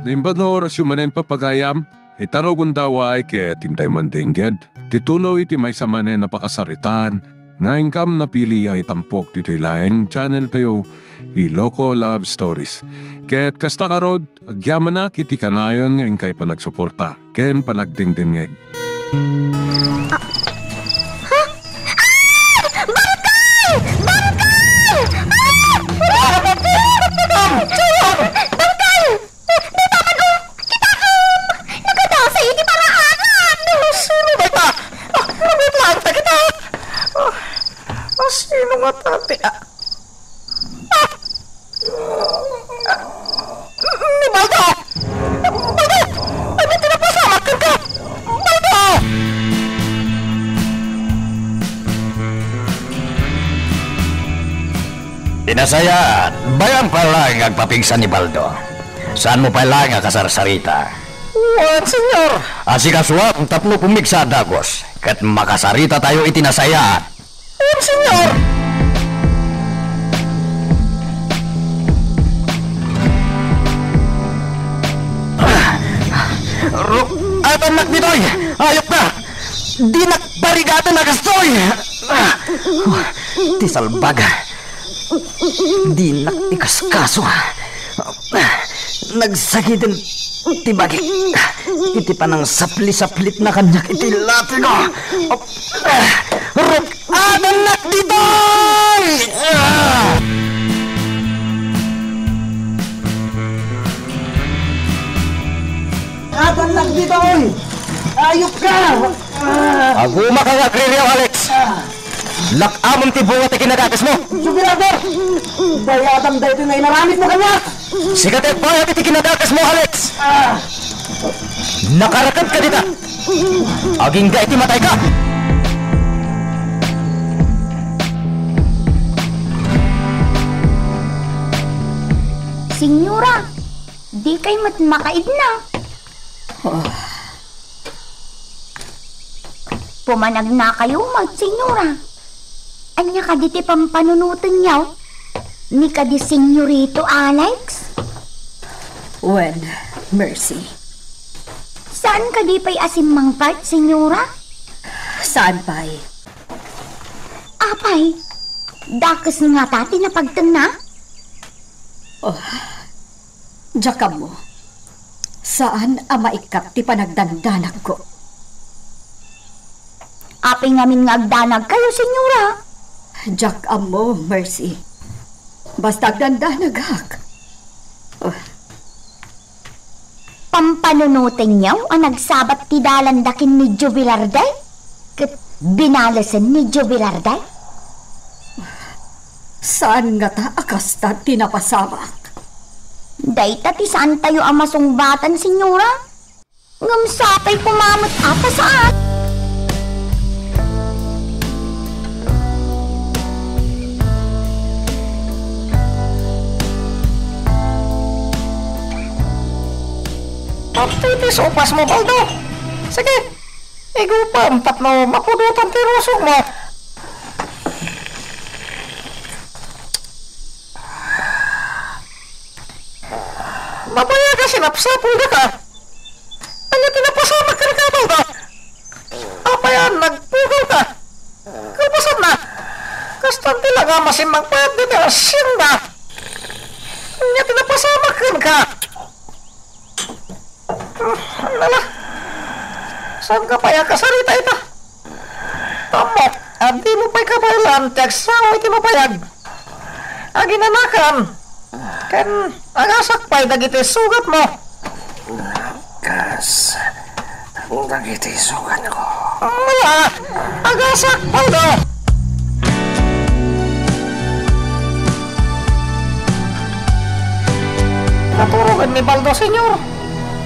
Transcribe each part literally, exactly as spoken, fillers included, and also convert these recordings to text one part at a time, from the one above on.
Naimbag nga orasyo manen, papagayam, ita rugonda, ket intay mandengngeg ti tuloy ti maysa manen a pakasaritaan nga inkam napili a itampok ditoy laeng channel tayo, Iloko Love Stories. Ket kasta ngarud, agyamanak iti kanayon nga inkay panagsuporta ken panagdengdengngeg. Ha? Ah! Bangkay! Bangkay! Ah! Bangkay! Di ba man, oh, kita, oh, nagadasay iti paraanan. Sino ba ita? Ah, mabiit laeng ta kita. Ah, ah, sino nga ta ti, ah, ah, ah, ni Baldo! Baldo! Ania ti napasamak kenka? Baldo! Ti nasayaat, bay-am pay laeng nga agpapigsa ni Baldo. Saanmo pay laeng a kasarsarita. Wen, Señor. Asikasuam tapno pumigsa a dagus, ket makasaritatayo iti nasayaat. Wen, Señor. Ru-, atannak ditoy! Ayupka! Dinak parigaten a kastoy! Ti salbag. Dinak ikaskaso. Nagsagiden ti bagik iti panangsapli-saplitna kaniak iti latigo. Ruk-adannak ditoy! Adannak ditoy! Ayupka! Agumaka nga agririaw, Alex! Lak-amem ti bunga ti kinadakesmo! Jubilardo! Bay-am daytoy nga inaramidmo kaniak! Sika ti agbayad iti kinadakesmo, Alex! Nakarakedka dita! Agingga iti matayka! Señora, dikay met makaidna. Pumanagnakayo met, Señora. Ania kadi ti pampanunotenyo? Ni kadi Señorito Alex? Wen, Mercy. Saan kadi pay a simmangpet, Señora? Saan pay? Apay, dakes ngata ti napagtenna? Oh, Diak ammo. Saan a maikkat ti panagdandanagko. Apay ngamin nga agdanagkayo, Señora? Diak ammo, Mercy. Basta agdandanagak. Oh. Pampanunotenyo a nagsabat ti dalanda ken ni Joe Velarde? Ket binalesen ni Joe Velarde? Saan ngata a kasta ti napasamak? Dayta ti saantayo a masungbatan, Señora. Ngem sapay koma met a ta saan. Pati ti sopas mo, Baldo. Sige, igupem tapno mapudotan ti rusog mo. Mabayag a sinapsapulda ka. Ania ti napasamak kenka, Baldo? Apay a nagpukaw ka? Kalpasanna, kastan ti la nga masimmangpet ditoy hacienda. Ania ti napasamak kenka? Nala, saanka pay a kasarita ita? Ammok a dimo pay kabaelan ti agsao iti mabayag. Aginanakan ken agasak pay dagiti sugatmo. Kas dagiti sugatko. Ala, agasak pay da. Naturogen ni Baldo, Señor.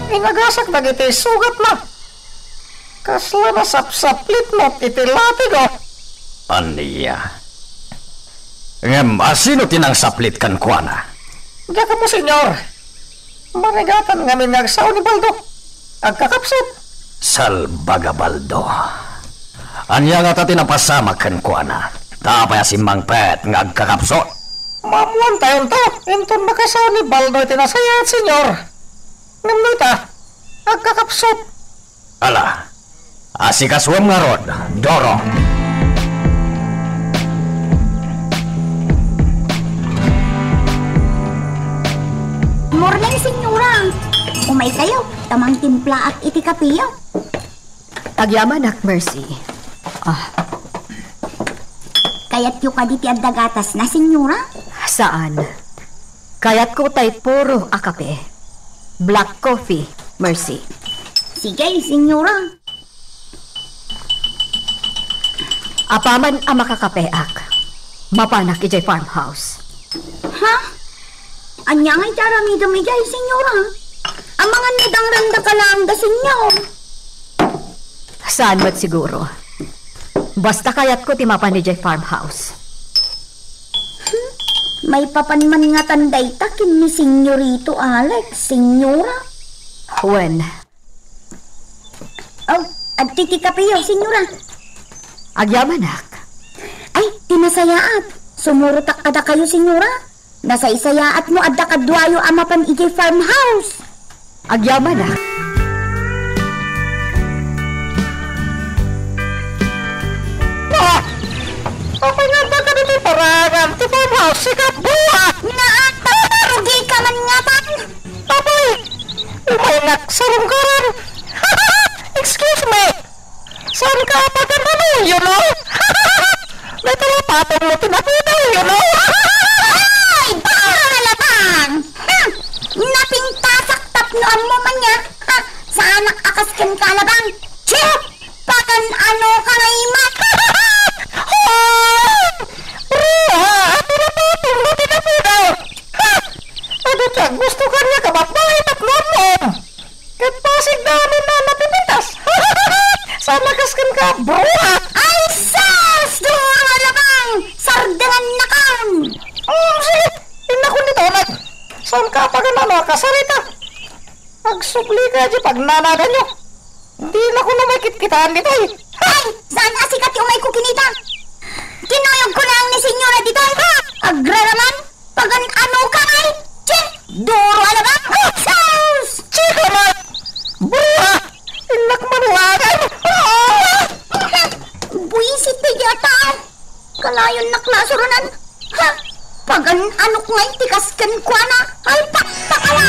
Inagasak dagiti sugatna. Kasla nasapsaplit met iti latigo. Ania? Ngem asino ti nangsaplit kenkuana? Diak ammo, Señor. Marigatan ngamin nga agsao ni Baldo. Agkakapsut. Salbag a Baldo. Ania ngata ti napasamak kenkuana? Ta apay a simmangpet nga agkakapsut? Maammoantayonto, inton makasao ni Baldo iti nasayaat, Señor. Ngem no ita, agkakapsut. Ala, asikasuem ngarud, Doro. Morning, Senyora. Umaykayo, ta mangtimplaak iti kapeyo. Agyamanak, Mercy. Ah. Kayatyo kadi ti adda gatasna, Senyora? Saan. Kayatko tay puro a kape. Black coffee, Mercy. Sige, Senyora. Apaman a makakapeak, mapanak idiay farmhouse. Ha? Ania ngay ti aramidem idiay, Senyora? Amangan ni dangranda ka laeng da, Senyor. Saan met siguro. Basta kayatko ti mapan idiay farmhouse. Hmm? Maipapan man ngatan dayta ken ni Senyorito Alex, Senyora? Wen. Oh, adtoy ti kapeyo, Senyora. Agyamanak. Ay, ti nasayaat. Sumurotak kadakayo, Senyora. Nasaysayaat no adda kaduayo a mapan idiay farmhouse. Agyamanak. Ah! Apay nga adda kadagiti paraangan ti farmhouse, sika, buak! Nga, rugi ka man ngatan. Apay, umaynak sarungkaran. Excuse me. Saan ka pagan-ano, you know? May talapatong mo tinapudaw, you know? Ay, Doro Alabang! Hmm! Napintasak tapno ammo man nga. Ha? Saanak a kas kenka, Alabang? Chip! Pagan-ano ka nga imat? Hoy! Bruha! Talapatong mo tinapudaw! Ha? Adu ti aggusto kaniak a babbai tapno ammom. Ket pasig da amin a napipintas. Saan a kas kenka, bruha! Ay, sus! Doro Alabang! Sardengannakon! Mm, sige, innakon ditoy. Saan ka pagan-ano a kasarita? Agsubli ka di pagnanaganyo. Dinakon a maikitkitaan ditoy. Ay, saan a sika ti umayko kinita? Kinuyogko laeng ni Senyora ditoy, ha? Agraraman? Pagan-ano ka ngay? Che! Doro Alabang! Sus! Che ka man! Bruha! Innak manuangan! Ah! Buisit ti diata! Kalayon nak lasurunan! Ha? Pagan-anok ngay ti kas kenkuana? Ay, pakpakala!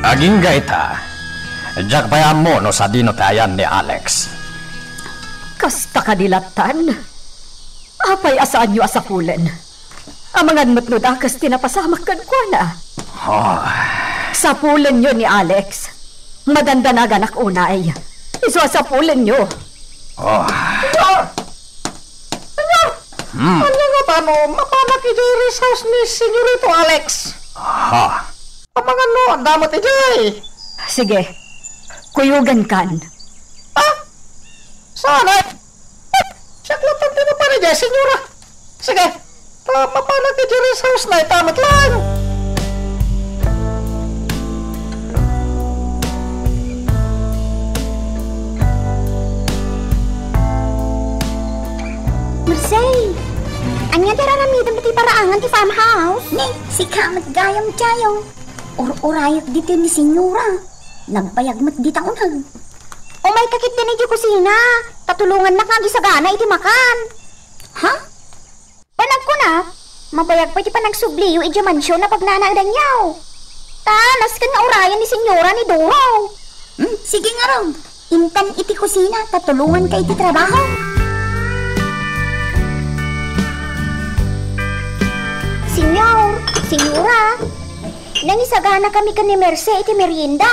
Agingga ita, diak pay ammo no sadino ti ayan ni Alex. Kasta kadi lattan? Apay a saanyo a sapulen? Amangan met no dakes ti napasamak kenkuana. Oh. Sapulenyo ni Alex. Madandanaganak unay. Isu a sapulenyo. Oh. Senyor! Senyor! Hmm. Ania nga tano, mapanak idiay rest house ni Senyorito Alex? Ha? Amangan no, adda met idiay. Sige. Kuyogan kan. Ah? Saan, eh? Siak latta ti mapan idiay, Senyora. Sige, ta mapanak idiay rest house na ita met laeng. Merced, ania ti aramidem iti paraangan ti farmhouse? Ni, sika met gayam, Chayo. Ur-urayek ditoy ni Senyora. Nagbayag met dita uneg. Umayka ketdin idiay kusina, ta tulongannak nga agisagana iti makan. Ha? Panagkunak, mabayag pay ti panagsubliyo idiay mansion a pagnanaedanyo. Ta, nasken nga urayen ni Senyora ni Doro. Hmm, sige ngarud. Intan iti kusina, ta tulonganka iti trabaho. Senyor, Senyora, nangisaganakami ken ni Merced iti merienda.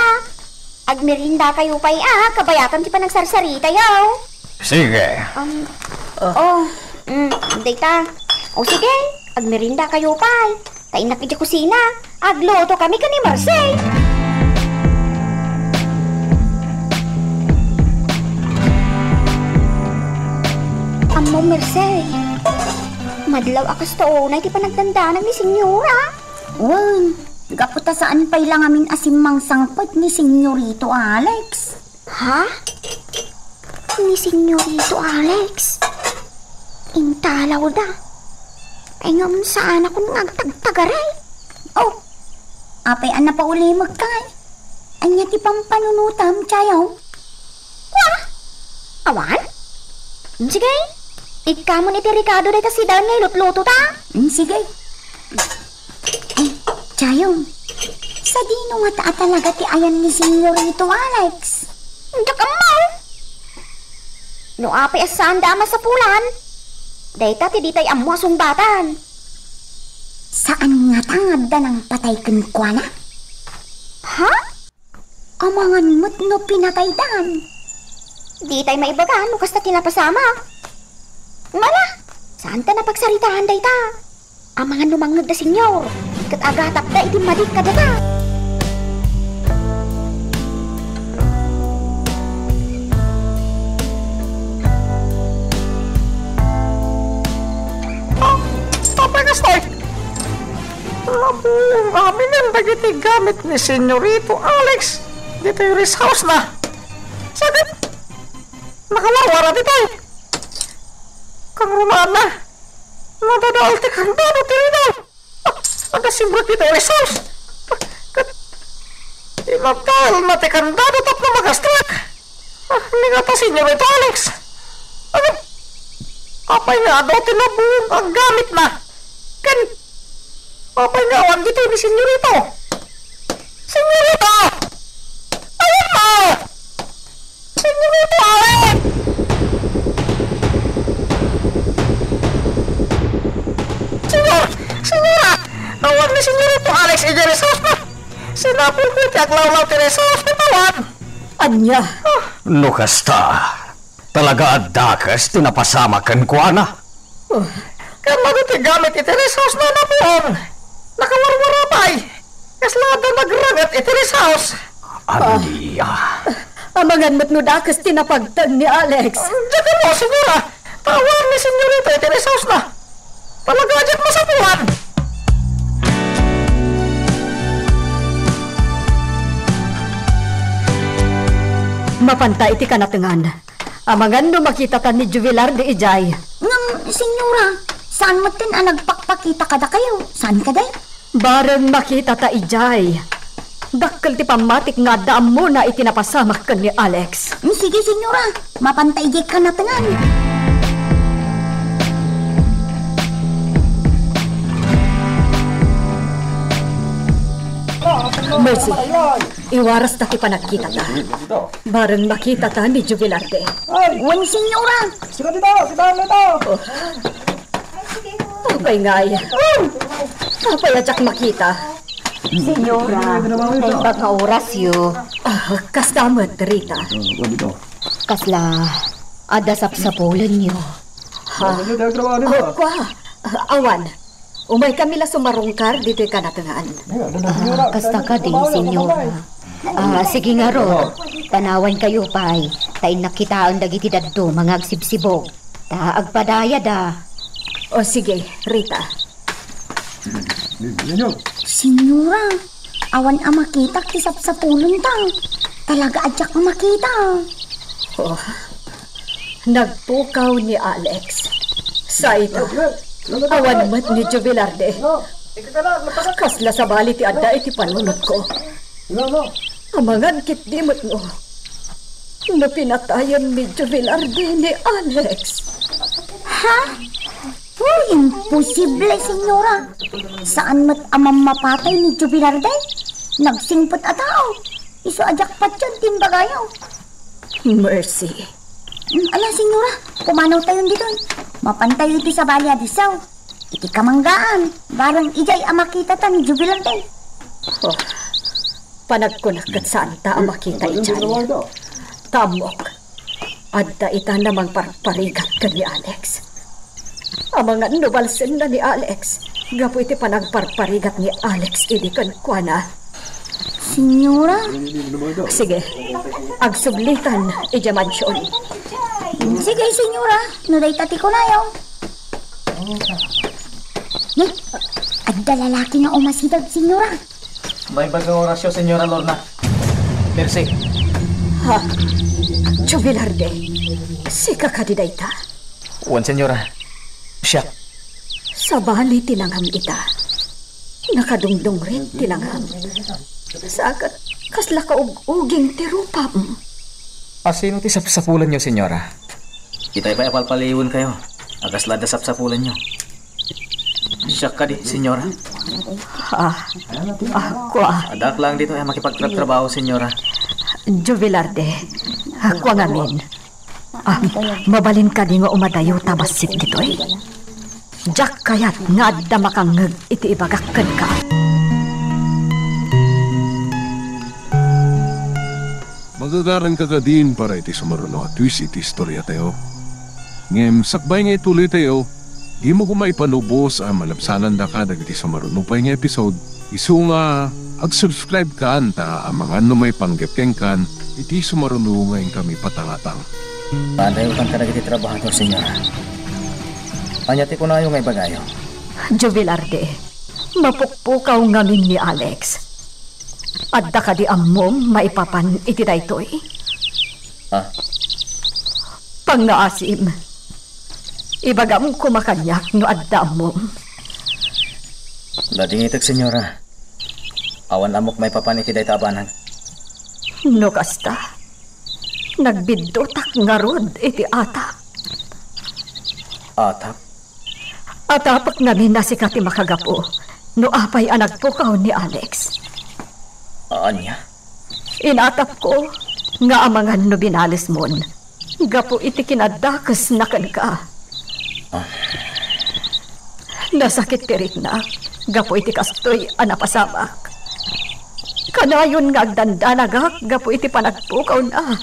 Agmeriendakayo pay a, kabayatam ti panagsarsaritayo. Sige. Um, oh, mm, dayta. O sige, agmeriendakayo pay. Ta innak iti kusina, aglutokami ken ni Merced. Ammo, Merced, madlaw a kasta unay ti panagdandanag ni Senyora. Wen, gapu ta saan pay la ngamin a simmangsangpet ni Senyorito Alex. Ha? Ni Senyorito Alex? Intalawda. Ay, ngem saanakon nga agtagtagaray. Oh, apay a napaulimekka? Ania ti pampanunotam, Tiayo? Kua? Awan? Sige, ikkamon iti rekado dayta sidaen nga ilutlutota. Mm, sige. Ay, Tiayo, sadino ngata a talaga ti ayan ni Senyorito Alex? Diak ammo. No apay a saanda a masapulan, dayta ti ditay ammo a sungbatan. Saan ngata nga adda nangpatay kenkuana? Ha? Amangan met no pinataydan. Ditay maibaga no kasta ti napasamak. Ngala, saanta napagsaritaan dayta. Amangan no mangngeg da Senyor, ket agatapda iti madi kadata. Ah, apay kasta? Labuong aminen dagiti gamit ni Senyorito Alex ditoy rest house na. Sakit! Nakawarwara ditoy. Kangrunaan na. Nadadael ti kandado ti rina. Ah, adda simrek ditoy rest house. Ket inadal na ti kandado tapno makastrak. Ah, ni ngata, Senyorito Alex. Ano? Apay nga adu ti labuong a gamitna? Ken apay nga awan ditoy ni Senyorito? Senyorito! Ayan mo! Senyorito Alex! Senyor! Senyora! Awan ni Senyorito Alex idiay rest house na. Sinapulko ti aglawlaw ti rest house ket awan. Ania? No kasta, talaga a dakes ti napasamak kenkuana. Oh. Ket dagiti gamit iti rest house na labuong nakawarwara pay. Kasla adda nagranget iti rest house. Ania? Amangan met no dakes ti napagtan ni Alex. Diak ammo, Senyora. Ta awan ni Senyorito iti rest house na. Talaga a diak masapulan. Mapanta iti kanatengan. Amangan no makitata ni Jubilarde idiay. Ngem, Senyora, saan metten a nagpakpakita kadakayo? Saan kadi? Bareng makitata idiay. Dakkel ti pammatik nga adda ammona iti napasamak ken ni Alex. Mm, sige, Senyora. Mapanta idiay kanatengan. Mercy, iwarasta ti panagkitata. Bareng makitata ni Jubilarde. Ay! Wen, Senyora! Sika dita! Sika dita! Apay ngay? Apay a diak makita? Senyora, naimbag nga orasyo. Ah, kasta met, Rita. Kasla, adda sapsapulenyo. Ha? Oh, kua. Ah, awan. Umaykami la sumarungkar ditoy kanatengan. Ah, kasta kadi, Senyora. Ah, sige ngarud, panawankayo pay, ta innak kitaen dagiti dadduma nga agsibsibog. Ta agpadayada. O sige, Rita. Senyora, awan a makitak ti sapsapulenta. Talaga a diak makita. Oh, nagpukaw ni Alex. Sa ita, awan met ni Jubilarde. Kasla sabali ti adda iti panunotko. Amangan ketdi met no, no pinatayen ni Jubilarde ni Alex. Ha? Oh, imposible, Senyora. Saan met a mammapatay ni Jubilarde? Nagsingpet a tao. Isu a diak patien ti imbagayo. Mercy. Mm, ala, Senyora, pumanawtayon ditoy. Mapantayo iti sabali a disso. Iti kamanggaan, bareng idiay a makitata ni Jubilarde. Oh, panagkunak ket saanta a makita idiay. Ta ammok, adda itan a mangparparigat ken ni Alex. Amangan no balsenna ni Alex gapu iti panagparparigat ni Alex idi kenkuana. Senyora? Sige, agsublitan idiay mansion. Sige, Senyora, no dayta ti kunayo. Ni, adda lalaki nga umasideg, Senyora. Maimbag nga orasyo, Senyora Lorna. Mercy. Ha? Jubilarde, sika kadi dayta? Wen, Senyora. Siak. Sabali ti langam ita. Nakadungdungrit ti langam. Sa ket kasla kaug-uging ti rupam. A sino ti sapsapulanyo, senyora? Itay pay a palpaliwenkayo a kasla adda sapsapulanyo. Siak kadi, senyora? Ah, ah, kua. Addak lang ditoy a makipagtratrabaho, senyora. Jovelarde, ah, kua ngamin. Ah, mabalin kadi nga umadayo ta bassit ditoy? Diak kayat nga adda makangngeg iti ibagak kenka. Magagaranka kadin para iti sumaruno a twist iti istoriatayo. Ngem sakbay nga ituloytayo, dimo koma ipanubos a malabsanandaka dagiti sumaruno pay nga episode, isu nga ag-subscribe kan ta amangan no maipanggep kenkan iti sumaruno nga inkami patangatang. Padayokan kadagiti trabahador, senyora. Ania ti kunayo nga ibagayo? Jovelarde, mapukpukaw ngamin ni Alex. Adda kadi ammom maipapan iti daytoy? Ah. Pangngaasim. Ibagam koma kaniak no adda ammom. Nadingitek, senyora. Awan ammok maipapan iti dayta a banag. No kasta, nagbiddutak ngarud iti atap. Atap? Atapek ngamin a sika ti makagapu no apay a nagpukaw ni Alex. Ania? Inatapko nga amangan no binalesmon gapu iti kinadakesna kenka. Ah. Nasakit ti riknak gapu iti kastoy a napasamak. Kanayon nga agdandanagak gapu iti panagpukawna.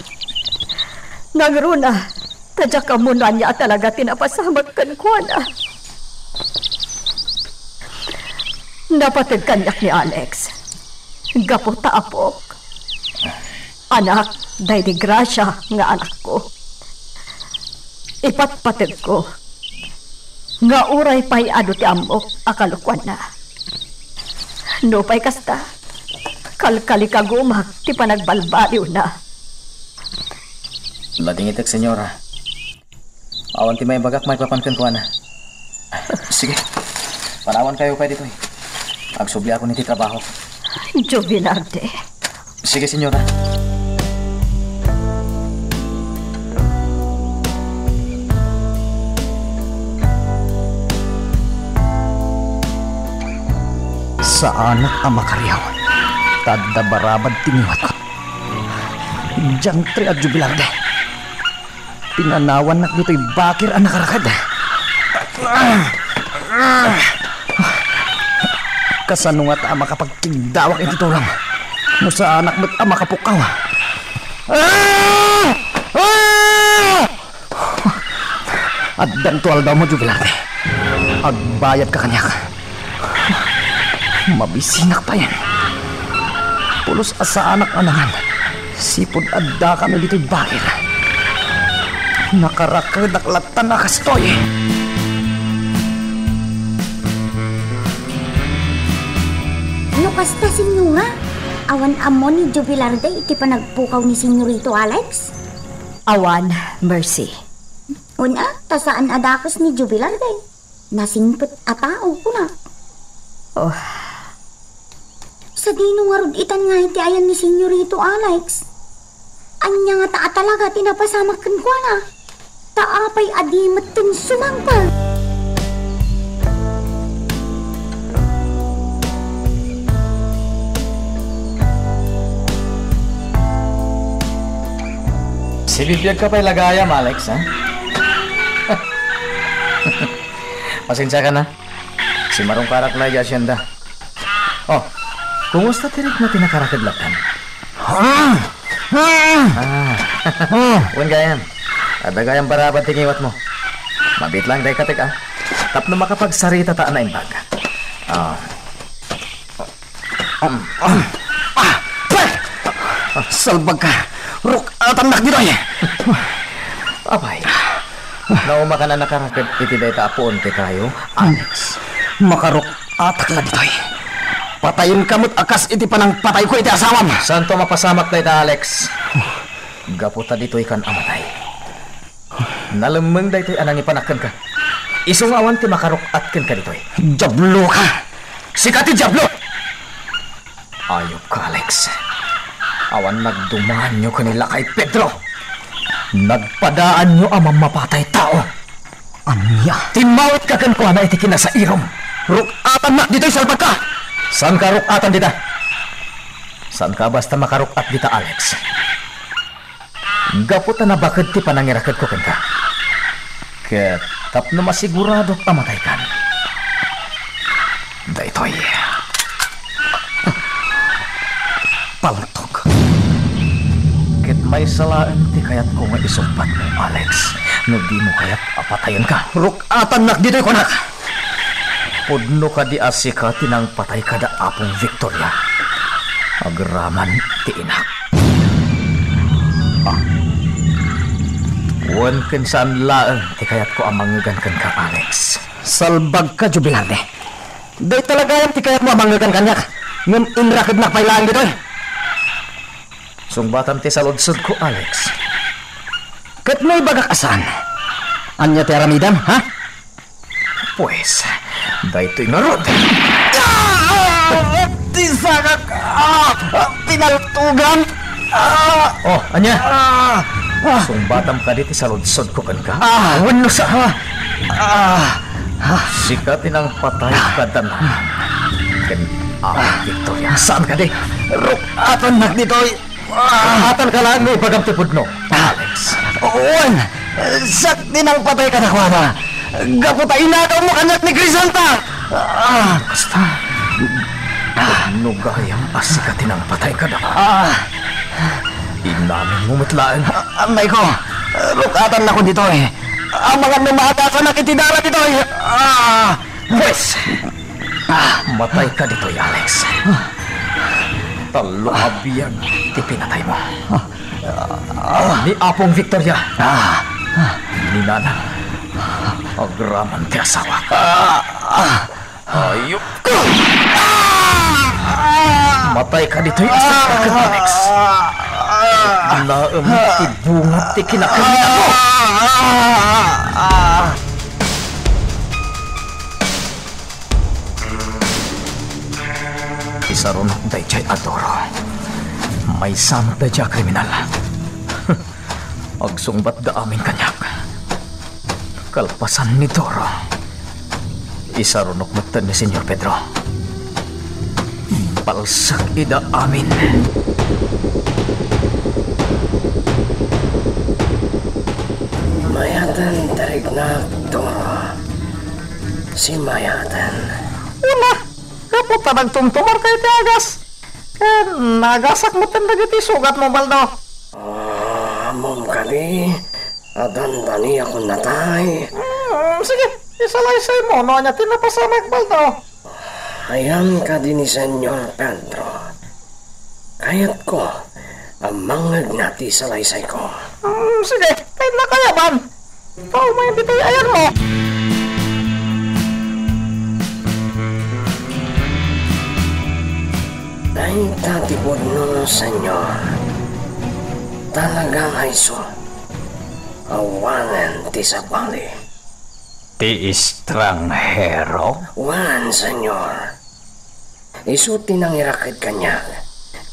Nangruna, ta diak ammo no ania a talaga ti napasamak kenkuana. Napateg kaniak ni Alex gapu ta apok. Anak, daydi Gracia nga anakko. Ipatpategko nga uray pay adu ti ammok a kalokuanna. Nupay kasta, kalkalikagumak ti panagbalbaliwna. Nadingitek, senyora. Awan ti maibagak maipapan kenkuana. Sige. Panawankayo pay ditoy. Agsubliakon iti trabaho. Jovelarde. Sige, senyora. Saanak a makariaw, ta adda barabad ti ngiwatko. Diantre a Jovelarde. Pinanawannak ditoy bakir a nakarakad. Kasano ngata a makapagkigdawak iti tulong no saanak met a makapukaw? Ah! Ah! Addanto aldawmo, Jovelarde. Agbayadka kaniak. Mabisinak payen. Pulos a saanak a nangan. Sipud addakami ditoy bakir. Nakarakedak lattan a kastoy. No kasta, senyora, awan ammo ni Jovelarde iti panagpukaw ni Senyorito Alex? Awan, Mercy. Una, ta saan a dakes ni Jovelarde. Nasingpet a tao, kuna. Oh. Sadino ngarud itan nga iti ayan ni Senyorito Alex? Ania ngata a talaga ti napasamak kenkuana? Ta apay a di metten sumangpet? Sibibiagka pay la gayam, Alex, ha? Pasensiakan, ha? Simarungkarak la idiay asienda. Oh, kumusta ti rikna ti nakaraked lattan? Ah! Ah! Ah. Wen gayam. Adda gayam barabad ti ngiwatmo. Mabiit lang dayta ket, ah. Tapno makapagsarita ta a naimbag. Ah. Ah! Ah! Pek! Salbagka! Ruk-atannak ditoy! Apay, naumakan a nakaraked iti dayta a puon ti kayo, Alex? Makaruk-atak la ditoy. Patayenka met a kas iti panangpatayko iti asawam. Saanto a mapasamak dayta, Alex. Gapu ta ditoykan a matay. Nalemmeng daytoy a nangipanak kenka. Isu nga awan ti makaruk-at kenka ditoy. Diablo ka! Sika ti Diablo! Ayupka, Alex. Awan nagdumaanyo ken ni lakay Pedro. Nagpadaanyo a mammapatay tao. Ania? Timmawitka kenkuana iti kinasairom. Ruk-atannak ditoy salbagka! Saanka a ruk-atan dita? Saanka a basta makaruk-at dita, Alex? Gapu ta nabaked ti panangirakedko kenka. Ket tapno masiguradok a mataykan, daytoy. Paltog. Ket maysa laeng ti kayatko nga isumpatmo, Alex, no dimo kayat a patayenka. Ruk-atannak ditoy, kunak! Pudno kadi a sika ti nangpatay kada Apong Victoria agraman ti inak? Ah. Wen ken saan laeng ti kayatko a mangngegan kenka, Alex. Salbagka, Jubilarte. Dayta la gayam ti kayatmo a mangngegan kaniak, ngem inrakednak pay laeng ditoy. Sungbatam ti saludsodko, Alex. Ket no ibagak a saan, ania ti aramidem, ha? Pues, daytoy ngarud. Ah! Ti sagak! Ah! Pinaltugan! Ah! Oh, ania? Ah! Ah! Sungbatam kadi ti saludsodko kenka? Ah! Wenno sa... Ah! Ah! Sika ti nangpatay kada na. Ken Apong Victoria. Saan kadi? Ruk-atannak ditoy! Ah! Atan ka laeng no ibagam ti pudno, Alex. Wen, siak ti nangpatay kadakuada. Gapu ta inagawmo kaniak ni Crisanta. Ah! Basta. Pudno gayam a sika ti nangpatay kadakuada. Ah! Inaminmo met laeng. Ah, annayko. Ruk-atannakon ditoy. Amangan no maagasanak iti dara ditoy. Ah! Pues, matayka ditoy, Alex. Tallo a biag ti pinataymo. Ni Apong Victoria. Ni Nana. Agraman ti asawak. Ayupka! Matayka ditoy, Alex. Laem ti bunga ti kinakamianmo. Isarunok daydiay a duro. Maysanak daydiay a kriminal. Agsungbatda amin kaniak. Kalpasan ni Doro, isarunok metten ni Señor Pedro. Impalsek ida amin. Mayaten ti riknak, Doro. Simmayaten. Una, gapu ta nagtumtumar kayo ti agas. Ken naagasak metten dagiti sugatmo, Baldo. Ah, ammom kadi a dandaniakon natay? Hmm, sige, isalaysaymo no ania ti napasamak, Baldo. Ayan kadi ni Señor Pedro. Kayatko a mangngegna ti salaysayko. Hmm, sige, kayatna kayaban. Tao mayen ditoy ayarmo. Dayta ti pudno, Señor. Talaga nga isu. Awanen ti sabali. Ti estranghero? Wen, Señor. Isu ti nangiraked kaniak,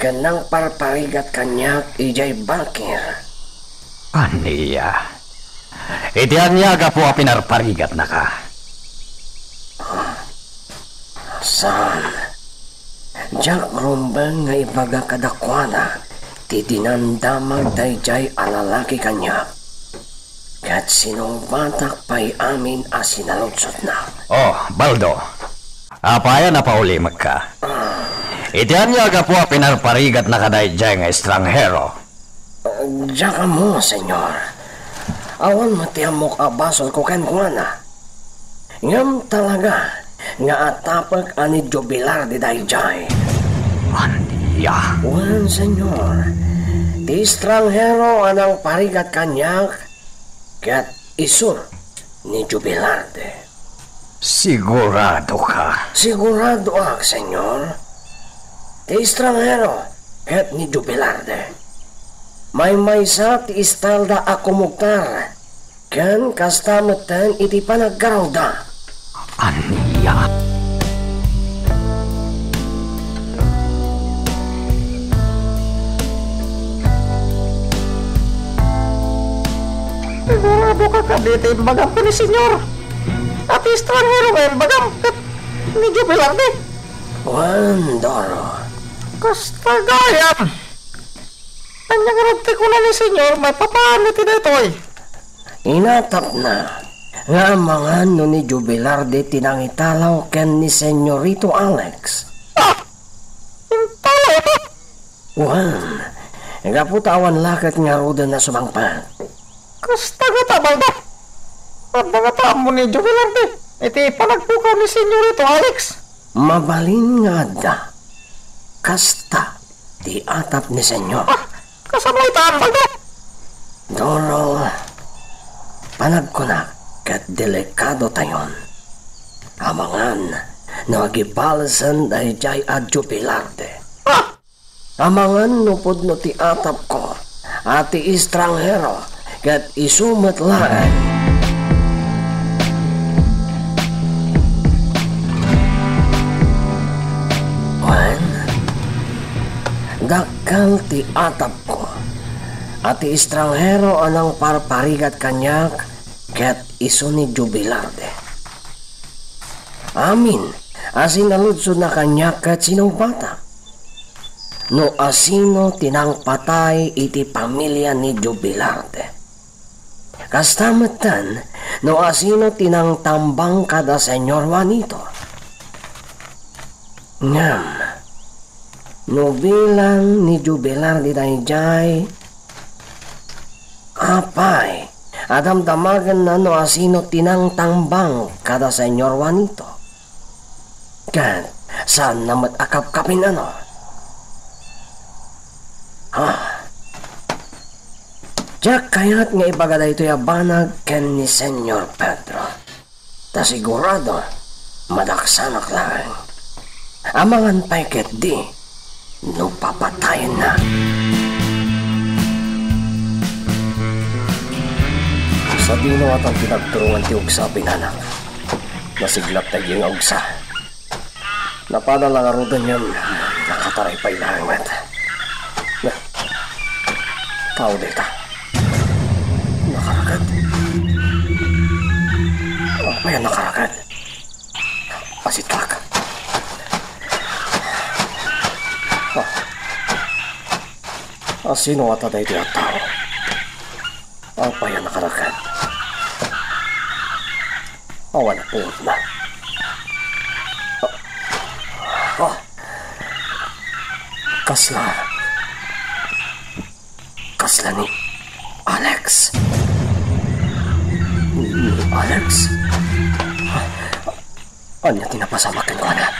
ken nangparparigat kaniak idiay balkir. Ania? Iti ania gapu a pinarparigatnaka? Saan. Diak rumbeng nga ibaga kadakuada ti dinamdamag daydiay a lalaki kaniak. Ket sinungbatak pay amin a sinaludsodna. Oh, Baldo, apay a napaulimekka? Iti ania gapu a pinarparigatnaka daydiay nga estranghero? Diak ammo, Señor. Awan met ti ammok a basolko kenkuana. Ngem talaga nga atapek a ni Jubilar daydiay. Ania? Wen, Señor. Ti estranghero a nangparigat kaniak ket isu ni Jubilarte. Siguradoka? Siguradoak, Señor. Ti estranghero ket ni Jubilarte. Maymaysa ti istalda a kumugtar Ken kasta metten iti panaggarawda. Ania? Sigurado ka kadi iti imbagam ken ni Señor? Ati estranghero nga imbagam ket ni Joe Velarde? Wen, Doro. Kasta gayam. Ania ngarud ti kuna ni Señor maipapan iti daytoy? Inatapna nga amangan no ni Joe Velarde ti nangitalaw ken ni Señorito Alex. Ah! Intalaw ito? Wen, gapu ta awan la ket ngaruden a sumangpet. Kasta ngata, Baldo? Adda ngata ammo ni Joe Velarde iti panagpukaw ni Señorito Alex? Mabalin nga adda. Kasta ti atap ni Señor. Ah, kasano ita, Baldo? Doro, panagkunak ket delikadotayon. Amangan no agibalsen daydiay a Joe Velarde. Ah! Amangan no pudno ti atapko a ti estranghero ket isu met laeng. Wen, dakkel ti atapko a ti estranghero a nangparparigat kaniak ket isu ni Joe Velarde. Amin a sinaludsodna kaniak ket sinungbatak no asino ti nangpatay iti pamilia ni Joe Velarde. Kasta metten no asino ti nangtambang kada Señor Juanito. Ngem, no bilang ni Joe Velarde daydiay, apay a damdamagenna no asino ti nangtambang kada Señor Juanito? Ket saanna met a kapkapin, ano? Ah. Diak kayat nga ibaga daytoy a banag ken ni Señor Pedro. Ta sigurado, madaksanak laeng. Amangan pay ketdi no papatayenna. Sadino ata ti nagturungan ti ugsa, binanak? Nasiglap daydiay nga ugsa. Napada la ngaruden ngem nakataray pay laeng met. Na, tao dayta. Nakaraked. Apay a nakaraked? Asitak. Ah. Asino ata daytoy a tao? Apay a nakaraked? Awan a puotna. Ah. Ah. Kasla. Kasla ni Alex. Ni Alex? Ania ti napasamak kenkuana?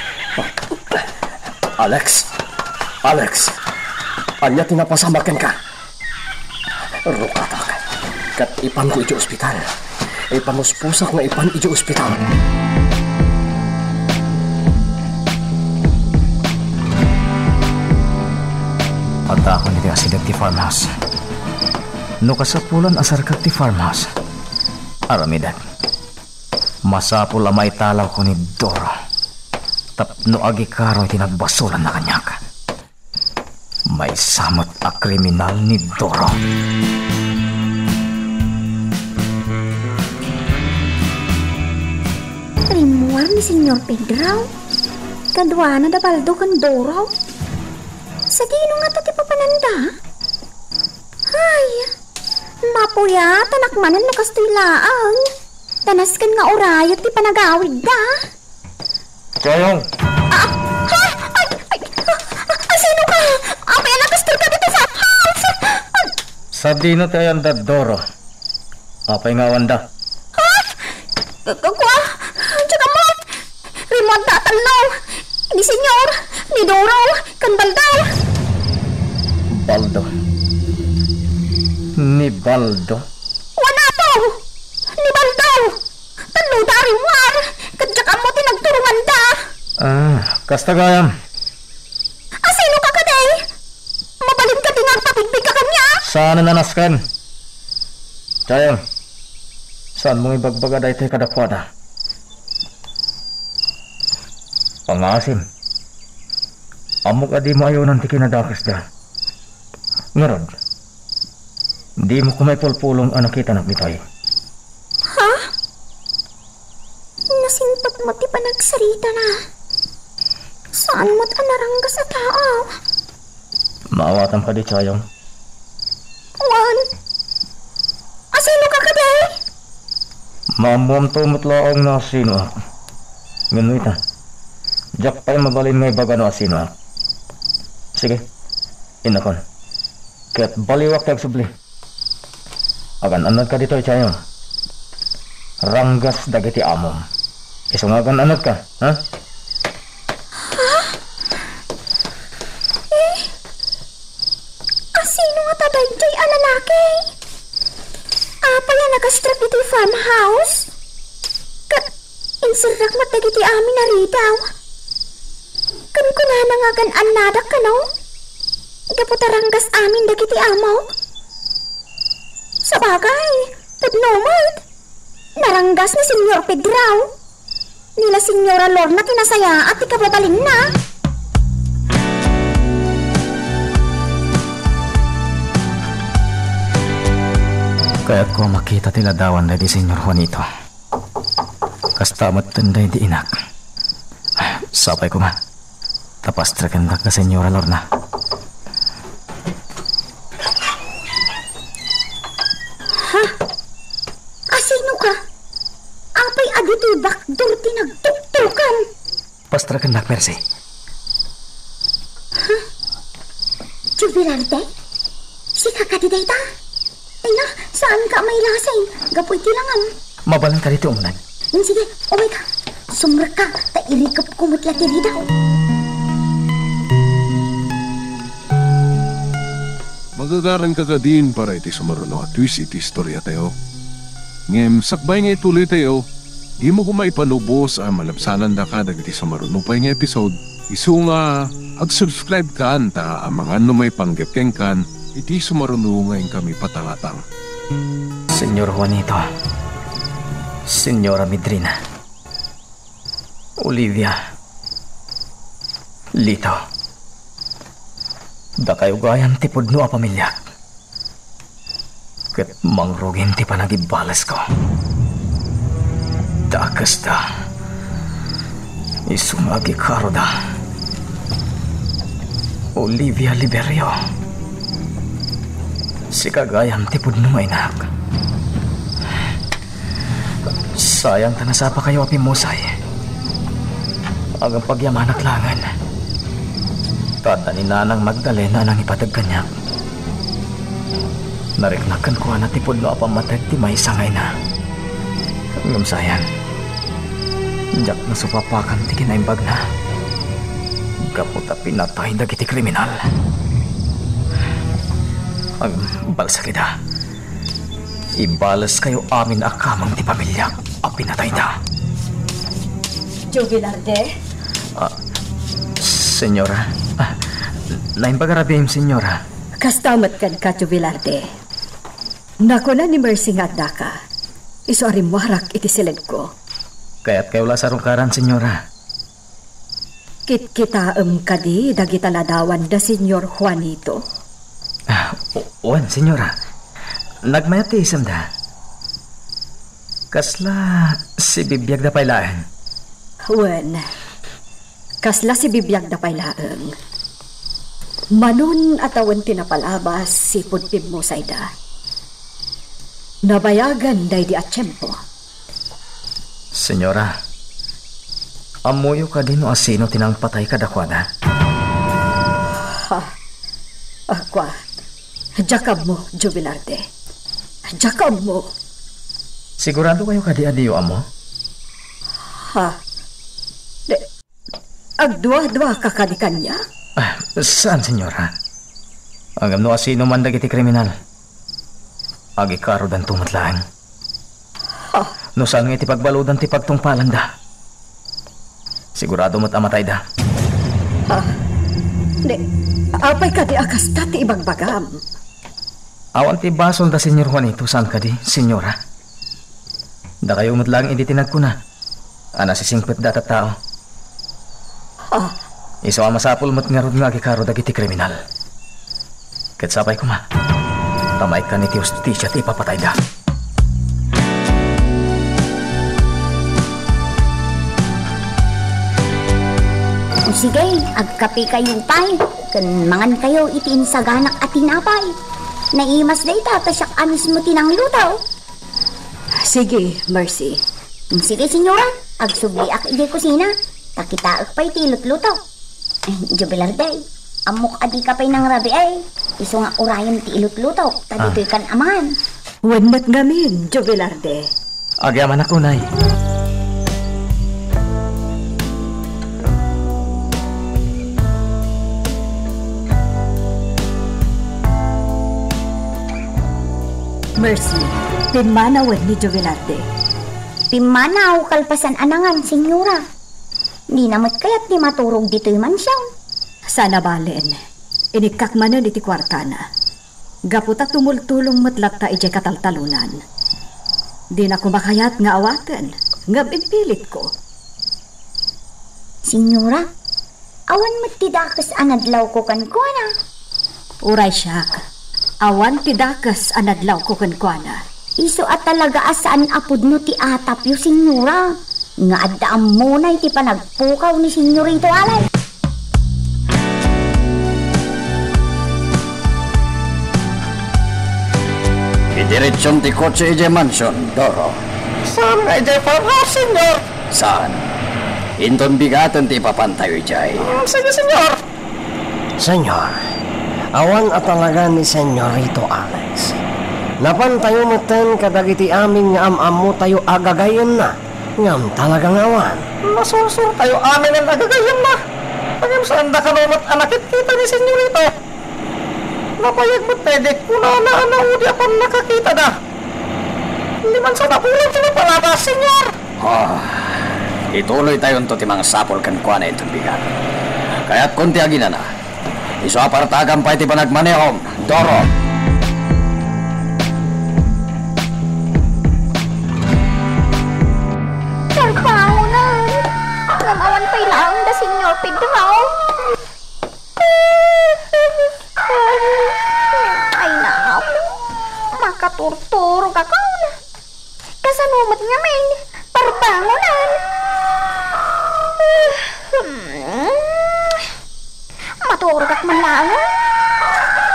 Alex! Alex! Ania ti napasamak kenka? Rukatak, ket ipanko idiay ospital. Ipanusposak nga ipan idiay ospital. Addaakon iti asideg ti farmhouse. No kasapulan a sarkak ti farmhouse, aramidek. Masapul a maitalawko ni Doro tapno agikaroy ti nagbasolanna kaniak. Maysa met a kriminal ni Doro. Rimmuar ni Señor Pedro. Kaduana da Baldo ken Doro. Sadino ngata ti papananda? Ay, mapuyatanak manen no kastoy laeng. Ta nasken nga urayek ti panagawidda. Chayong! Ah, ha? Ay, ay, ah, ah, sino ka? Apay a nakastor ka dito sa house? Ah! Sadino ti ayan da Doro? Apay nga awanda? Ha? K-, k-, kua? Diak ammo. Rimmuar da a talno. Ni Señor, ni Doro, ken Baldo. Baldo. Ni Baldo? Wen, Apo! Ni Baldo! Talnoda a rimmuar, ket diak ammo ti nagturonganda. Ah, kasta gayam. Asino ka kadi? Mabalin kadi nga agpabigbigka kaniak? Saan a nasken? Chayong. Saanmo nga ibagbaga daytoy kadakuada? Pangngaasim, ammok a dimo ayonan ti kinadakesda. Ngarud, dimo koma ipulpulong a nakitanak ditoy. Ha? Nasintog met ti panagsaritana. Saan met a naranggas a tao? Maawatam kadi, Chayong? Wen. Asinoka kadi? Maammoamto met laeng no asinoak. Ngem no ita, diak pay mabalin nga ibaga no asinoak. Sige, innakon. Ket baliwak ti agsubli. Agan-annadka ditoy, Chayong. Ranggas dagiti amom. Isu nga agan-annadka, ha? Ha? Eh? Asino ngata daytoy a lalaki? Apay a nakastrak iti farmhouse? Ket inserrak met dagiti amin a ridaw. Kunkunana nga agan-annadak kano? Gapu ta ranggas amin dagiti amok? Sabagay, pudno met. Naranggas ni Señor Pedro. Ni la Señora Lorna ti nasayaat ti kababalinna. Kayatko a makita ti ladawan daydi Señor Juanito. Kasta met daydi inak. Sapay koma. Ta pastrakendak da Señora Lorna. Ha? Asinoka? Apay a ditoy bakdor ti nagtuktukan? Pastrakendak, Mercy. Ha? Jubilarte? Sika kadi dayta? Ania, saanka a mailasin gapu iti langam? Mabalinka ditoy umnay. Ngem sige, umayka. Sumrekka, ta irikepko met la ti ridaw. Magagaranka kadin para iti sumaruno a twist iti istoriatayo. Ngem sakbay nga ituloytayo, dimo koma ipalubos a malabsanandaka dagiti sumaruno pay nga episode. Isu nga, ag-subscribe kan ta amangan no maipanggep kenkan iti sumaruno nga inkami patangatang. Señor Juanito, Señora Medrina, Olivia, Lito, dakayo gayam ti pudno a pamiliak. Ket mangrugin ti panagibalesko. Dakesda. Isu nga agikaroda. Olivia Liberio. Sika gayam ti pudno nga inak. Sayang ta nasapakayo a pimmusay. Agpagyamanak laengen. Ta adda ni Nanang Magdalena a nangipateg kaniak. Nariknak kenkuana ti pudno a pammateg ti maysa nga ina. Ngem sayang, diak nasupapakan ti kinaimbagna gapu ta pinatay dagiti kriminal. Agbalsakida. Ibaleskayo amin a kameng ti pamiliak a pinatayda. Joe Velarde? Ah, senyora. Ah, naimbag a rabiim, senyora. Kasta met kenka, Joe Velarde. Nakuna ni Mercy nga addaka. Isu a rimmuarak iti siledko. Kayatkayo la a sarungkaran, senyora. Kitkitaem kadi dagita ladawan da Señor Juanito? Ah, u-, wen, senyora. Nagmayat ti isemda. Kasla sibibiagda pay laeng. Wen, kasla sibibiagda pay laeng. Manon a tawen ti napalabas, sipud pimmusayda. Nabayagan daydi a tiempo. Senyora, ammoyo kadi no asino ti nangpatay kadakuada? Ha? Akua, diak ammo, Joe Velarde. Diak ammo. Siguradokayo kadi a diyo ammo? Ha? Di, agdua-duaka kadi kaniak? Ah, saan, senyora. Ngem no asino man dagiti kriminal, agikarodanto met laeng. Ha? No saan nga iti pagbaludan ti pagtungpalanda, sigurado met a matayda. Ha? Di, apay kadi a kasta ti ibagbagam? Awan ti basol da Señor Juanito, saan kadi, senyora? Dakayo met laeng idi ti nagkuna a nasisingpet dayta a tao. Ah. Isu a masapul met ngarud nga agikaro dagiti kriminal. Ket sapay koma, ta maikkan iti hustisia ti ipapatayda. O sige, agkapekayo pay, ken mangankayo iti insaganak a tinapay. Naimas dayta ta siak a mismo ti nangluto. Sige, Mercy. Sige, senyora. Agsubliak idiay kusina. Ta kitaek pay ti ilutluto. Eh, Jubilar Day, ammok a dika pay nangrabii. Isu nga urayem ti ilutluto. Ta Ah. ditoy kan aman. Wen met ngamin, Jubilar Day. Agyamanak unay. Mercy, pimmanawen ni Jubilarte. Pimmanaw kalpasan a nangan, senyora. Dina met kayat ti maturog ditoy mansion. Saan a balen, inikkak manen iti kuartana. Gapu ta tumultulong met latta idiay kataltalonan. Dina koma kayat nga awaten, ngem impilitko. Senyora, awan met ti dakes a nadlawko kenkuana. Uray siak, awan ti dakes a nadlawko kenkuana. Isu a talaga a saan a pudno ti atapyo, senyora, nga adda ammona iti panagpukaw ni Senyorito Alex. Idiretsyon ti kotse idiay mansion, Doro. Saan nga idiay farmhouse, senyor? Saan? Inton bigaten ti ipapantayo idiay. Mm, sige, senyor. Senyor, awan a talaga ni Senyorito Alex. Napantayo metten kadagiti amin nga am-ammotayo a gagayyemna, ngem talaga nga awan. Nasursurtayo aminen a gagayyemna. Ngem saanda kano met a nakitkita ni Senyorito. Nabayag met daydi kunana a naudi a pannakakitada. Liman sa napuran ti napalabas, senyor. Ah, ituloytayonto ti mangsapul kenkuana inton bigat. Kayatkon ti aginana. Isu a partagam pay ti panagmanehom, Doro. Tarbangonan. Ngem awan pay laeng da, Senyor Pedro. Ay, naku. Makaturturogakon. Kasano met ngamin? Tarbangonan. Maturogak man laeng.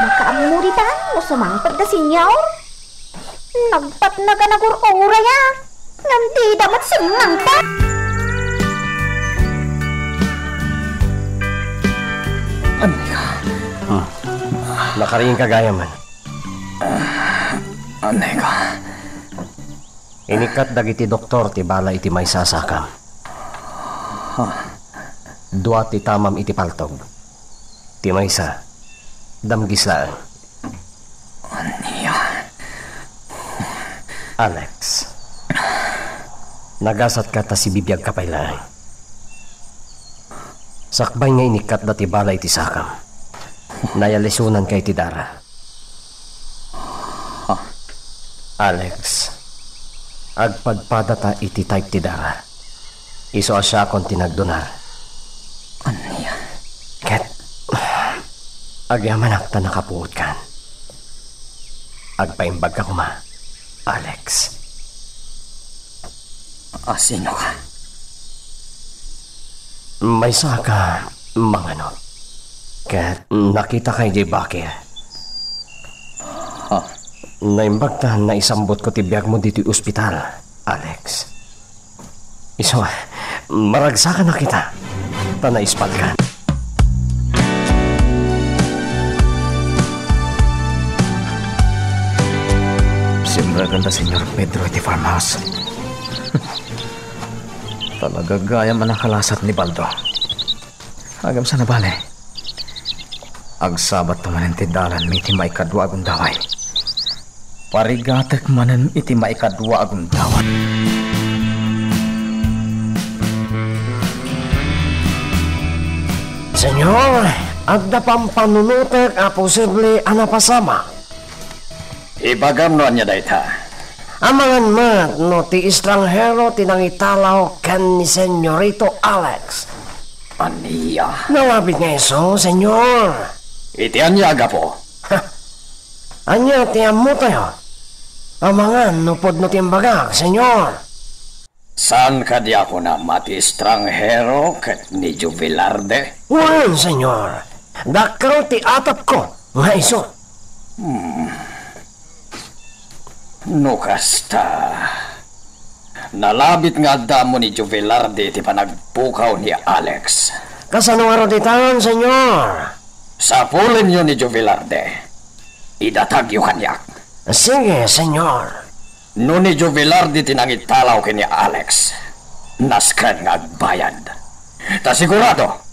Makaammo dita no sumangpet da, senyor. Nagpatnag a nagur-uray a. Ngem dida met simmangpet. Ania? Hmm. Nakariingka gayam. Ania? Inikkat dagiti doktor ti bala iti maysa a sakam. Ha? Dua ti tamam iti paltog. Ti maysa, damgis laeng. Ania? Alex, nagasatka ta sibibiagka pay laeng. Sakbay nga inikkatda ti bala iti sakam, nayalisunan ka iti dara. Ha? Alex, agpadpadata iti type ti dara. Isu a siakon ti nagdonar. Ania? Ket agyamanak ta nakapuotkan. Agpaimbagka koma, Alex. A, sino ka? Maysa ka manganod. Ket nakitaka idiay bakil. Ha? Naimbag ta naisambutko ti biagmo ditoy ospital, Alex. Isu, maragsakan a kita, ta naispalkan. Simrek da Senyor Pedro iti farmhouse. Talaga gayam a nakalasat ni Baldo. Agam sana bale. Agsabat to manen ti dalanmi ti maikadua a gundaway. Parigatek manen iti maikadua a gundaway. Senyor, adda pampanunotek a posible a napasamak. Ibagam no ania dayta. Amangan met no ti estranghero ti nangitalaw ken ni Senyorito Alex. Ania? Nalabit nga isu, Senyor. Iti ania a gapu? Ha? Ania ti ammotayo? Amangan no pudno ti imbagak, Senyor. Saan kadi a kunam a ti estranghero ket ni Jovelarde? Wen, Senyor. Dakkel ti atepko nga isu. Hmm. No kasta, nalabit nga adda ammo ni Jovelarde iti panagpukaw ni Alex. Kasano ngarud itan, Senyor? Sapulenyo ni Jovelarde. Idatagyo kaniak. Sige, Senyor. No ni Jovelarde ti nangitalaw ken ni Alex, nasken nga agbayad. Ta sigurado,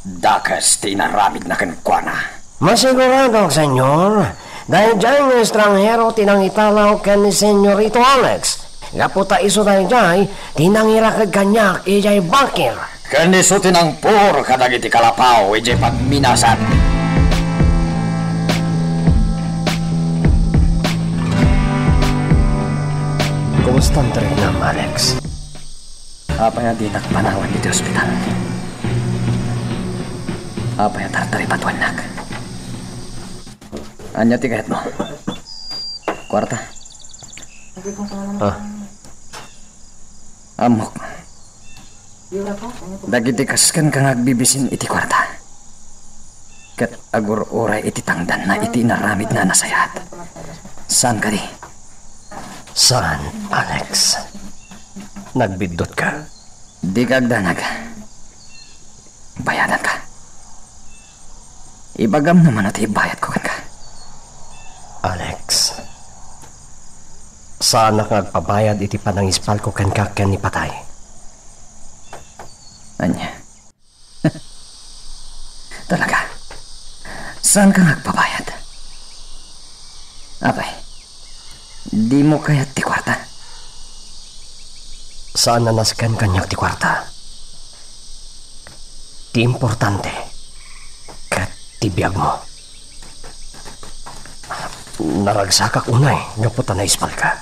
dakes ti inaramidna kenkuana. Masiguradok, Senyor. Daydiay nga estranghero ti nangitalaw ken ni Senyorito Alex. Gapu ta isu daydiay ti nangiraked kaniak idiay bakir. Ken isu ti nangpur kadagiti kalapaw idiay pagminasan. Kumusta ti riknam, Alex? Apay a dinak panawan iti ospital? Apay a tartaripatuannak? Ania ti kayatmo? Kuarta? Ah. Ammok. Dagiti kas kenka nga agbibisin iti kuarta. Ket agur-uray iti tangdanna iti inaramidna a nasayaat. Saan kadi? Saan, Alex? Nagbiddutka? Dika agdanag. Bayadanka. Ibagam no mano ti ibayadko kenka. Alex, saanak nga agpabayad iti panangispalko kenka ken ni Patay. Ania? Talaga? Saanka nga agpabayad? Apay, dimo kayat ti kuarta? Saan a nasken kaniak ti kuarta. Ti importante, ket ti biagmo. Naragsakak unay gapu ta naispalka.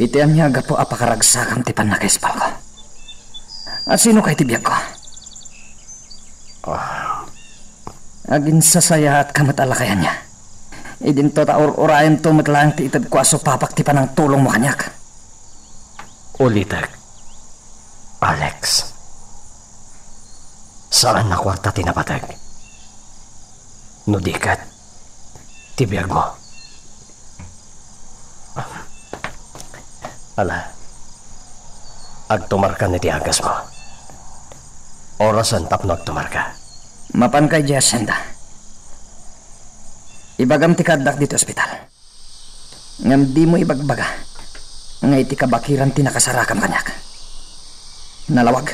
Iti ania a gapu a pakaragsakam ti pannakaispalko? A sino kay ti biagko? Ah. Aginsasayaatka met a lakay ania. Idinto ta ur-urayemto met laeng ti itedko a supapak ti panangtulongmo kaniak. Ulitek, Alex. Saan a kuarta ti napateg. No di ket, ti biagmo. Ala, agtumarkan iti agasmo. Orasen tapno agtumarka. Mapanka idiay asenda. Ibagam ti kaaddak ditoy ospital. Ngem dimo ibagbaga nga iti kabakiran ti nakasarakam kaniak. Nalawag.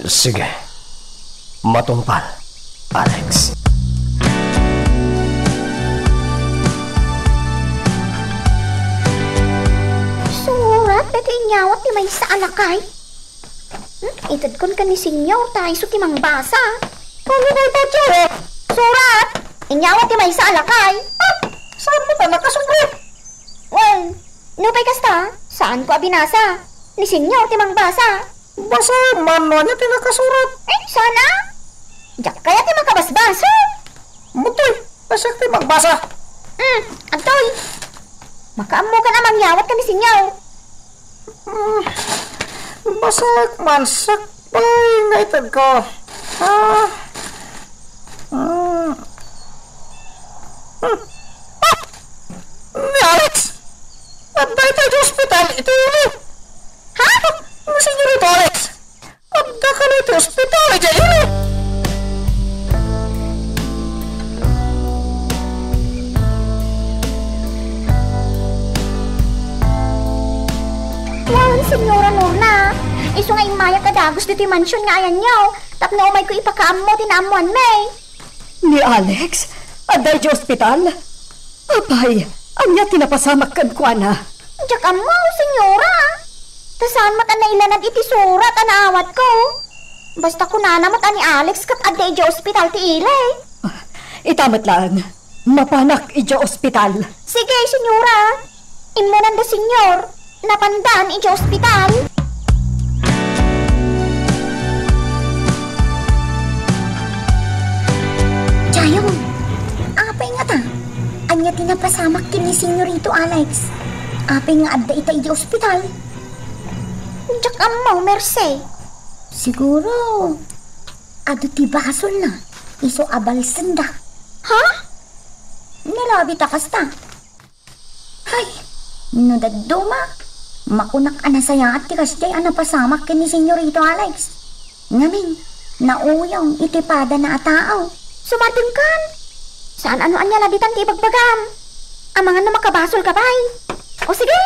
Sige. Matungpal, Alex. Surat daytoy inyawat ti maysa a lakay. Hmm? Itedkon ken ni Senyor ta isu ti mangbasa. Ano dayta, Joe? Surat! Inyawat ti maysa a lakay. Ah, saan mo ta nakasurat? Well, nupay kasta, saanko a binasa. Ni Senyor ti mangbasa. Basa man no ania ti nakasurat. Eh, sana? Diak kayat ti makabasbasa. Mutoy, ta siak ti magbasa. Hmm, adtoy. Makaammokan a mangyawat ken ni Senyor. Hmm, basaek man sakbay nga itedko. Ah. Hmm. Hmm. Ah! Ni Alex! Adda ita idiay ospital iti ili. Ha? Ni Senyorito Alex! Adda kano iti ospital idiay ili. Wen, Senyora Norna, isu nga immayak a dagus ditoy mansion nga ayanyo, tapno umayko ipakaammo ti naammoanmi. Ni Alex? Adda idiay ospital? Apay, ania ti napasamak kenkuana? Diak ammo, Senyora. Ta saan met a nailanad iti surat a naawatko. Basta kunana met a ni Alex ket adda idiay ospital ti ili. Ah, ita met laeng. Mapanak idiay ospital. Sige, senyora. Immunan da, senyor. Napandan idiay ospital. Jayong, apay ngata? Ania ti napasamak ken ni Senyorito Alex? Apay nga adda ita idiay ospital? Diak ammo, Merce. Siguro, adu ti basolna, isu a balsenda. Ha? Nalabi ta kasta. Hay, no dadduma, makunak a nasayaat ti kasdiay a napasamak ken ni Senyorito Alex. Ngamin, nauyong iti padana a tao. Sumardengkan! Saan a no ania la ditan ti ibagbagam. Amangan no makabasolka pay. O sige,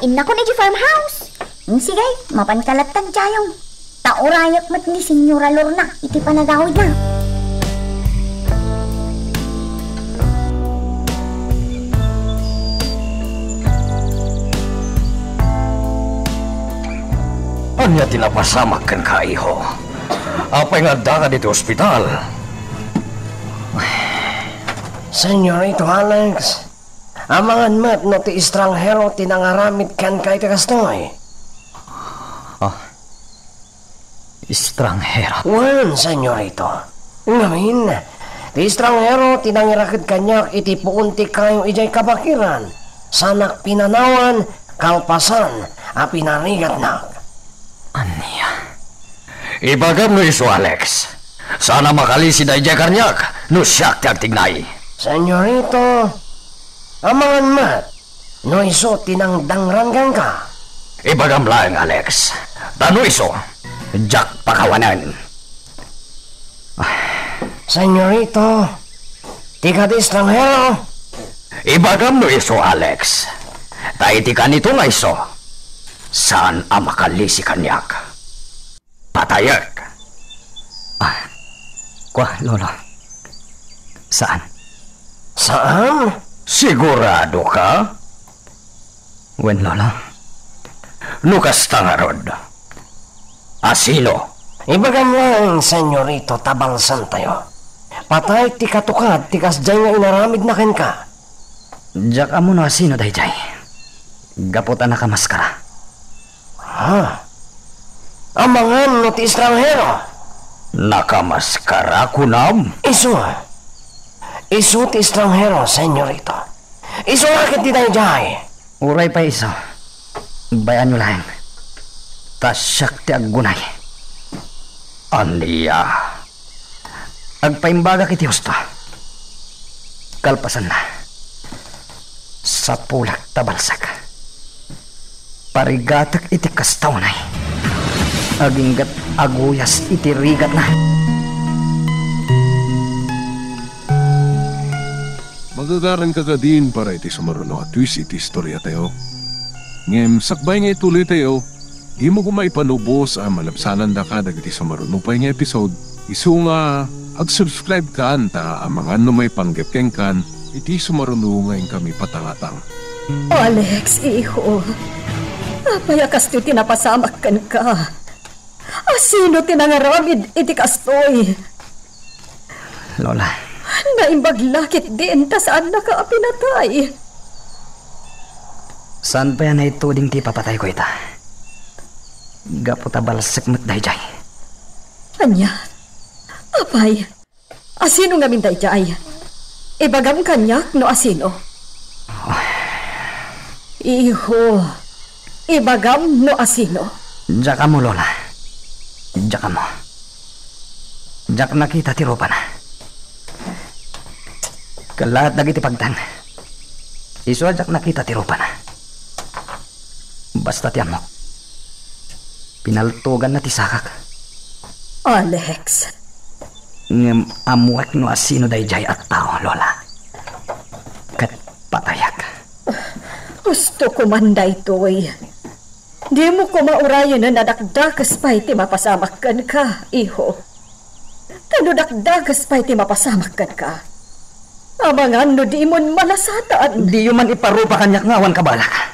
innakon idiay farmhouse. Mm, sige, mapanka lattan, Jayong. Ta urayak met ni Senyora Lorna iti panagawidna. Ania ti napasamak kenka, iho? Apay nga addaka ditoy ospital? Senyorito Alex, amangan met no ti estranghero ti nangaramid kenka iti kastoy? Ah, estranghero? Wen, senyorito. Ngamin, ti estranghero ti nangiraked kaniak iti puon ti kayo idiay kabakiran. Sanak pinanawan kalpasan a pinarigatnak. Ania? Ibagam no isu, Alex. Saan a makalisi daydiay kaniak no siak ti agtignay. Senyorito, amangan met no isu ti nangdangran kenka. Ibagam laeng, Alex. Ta no isu, diak pakawanen. Senyorito, ti kadi estranghero. Ibagam no isu, Alex. Ta iti kanito nga isu, saan a makalisi kaniak. Patayek. Ah, kua, Lolo. Saan? Saan? Sigurado ka? Wen, Lolo. No kasta ngarud, asino? Ibagam laeng, senyorito, ta balsantayo. Patay ti katukad ti kasdiay nga inaramidna kenka. Diak ammo no asino daydiay. Gapu ta nakamaskara. Ha? Amangan no ti estranghero? Nakamaskara, kunam? Isu. Isu ti estranghero, senyorito. Isu la ketdi daydiay. Uray pay isu, bay-anyo laeng. Ta siak ti aggunay. Ania? Agpaimbagak iti husto. Kalpasanna, sapulek ta balsek. Parigatek iti kasta unay. Aginggat aguyas iti rigatna. Magagaranka kadin para iti sumaruno a twist iti istoriatayo. Ngem sakbay nga ituloytayo, dimo koma ipanubos a malabsanandaka dagiti sumaruno pay nga episode. Isu nga, ag-subscribe kan ta amangan no maipanggep kenkan iti sumaruno nga inkami patangatang. Alex, iho, apay a kastoy ti napasamak kenka? Asino ti nangaramid iti kastoy? Lola. Naimbag la ketdin ta saannaka a pinatay. Saan pay a naituding ti ipapatayko ita? Gapu ta balsek met daydiay. Ania? Apay, asino ngamin daydiay? Ibagam kaniak no asino. Iho, ibagam no asino. Diak ammo, Lola. Diak ammo. Diak nakita ti rupana. Kellaat dagiti pagteng. Isu a diak nakita ti rupana. Basta ti ammok, pinaltoganna ti sakak. Alex. Ngem ammoek no asino daydiay a tao, Lola. Ket patayek. Husto koman daytoy. Dimo koma urayenen a dakdakes pay ti mapasamak kenka, iho. Ta no dakdakes pay ti mapasamak kenka, amangan no dimon malasatan. Diyo man iparupa kaniak nga awan kabalak.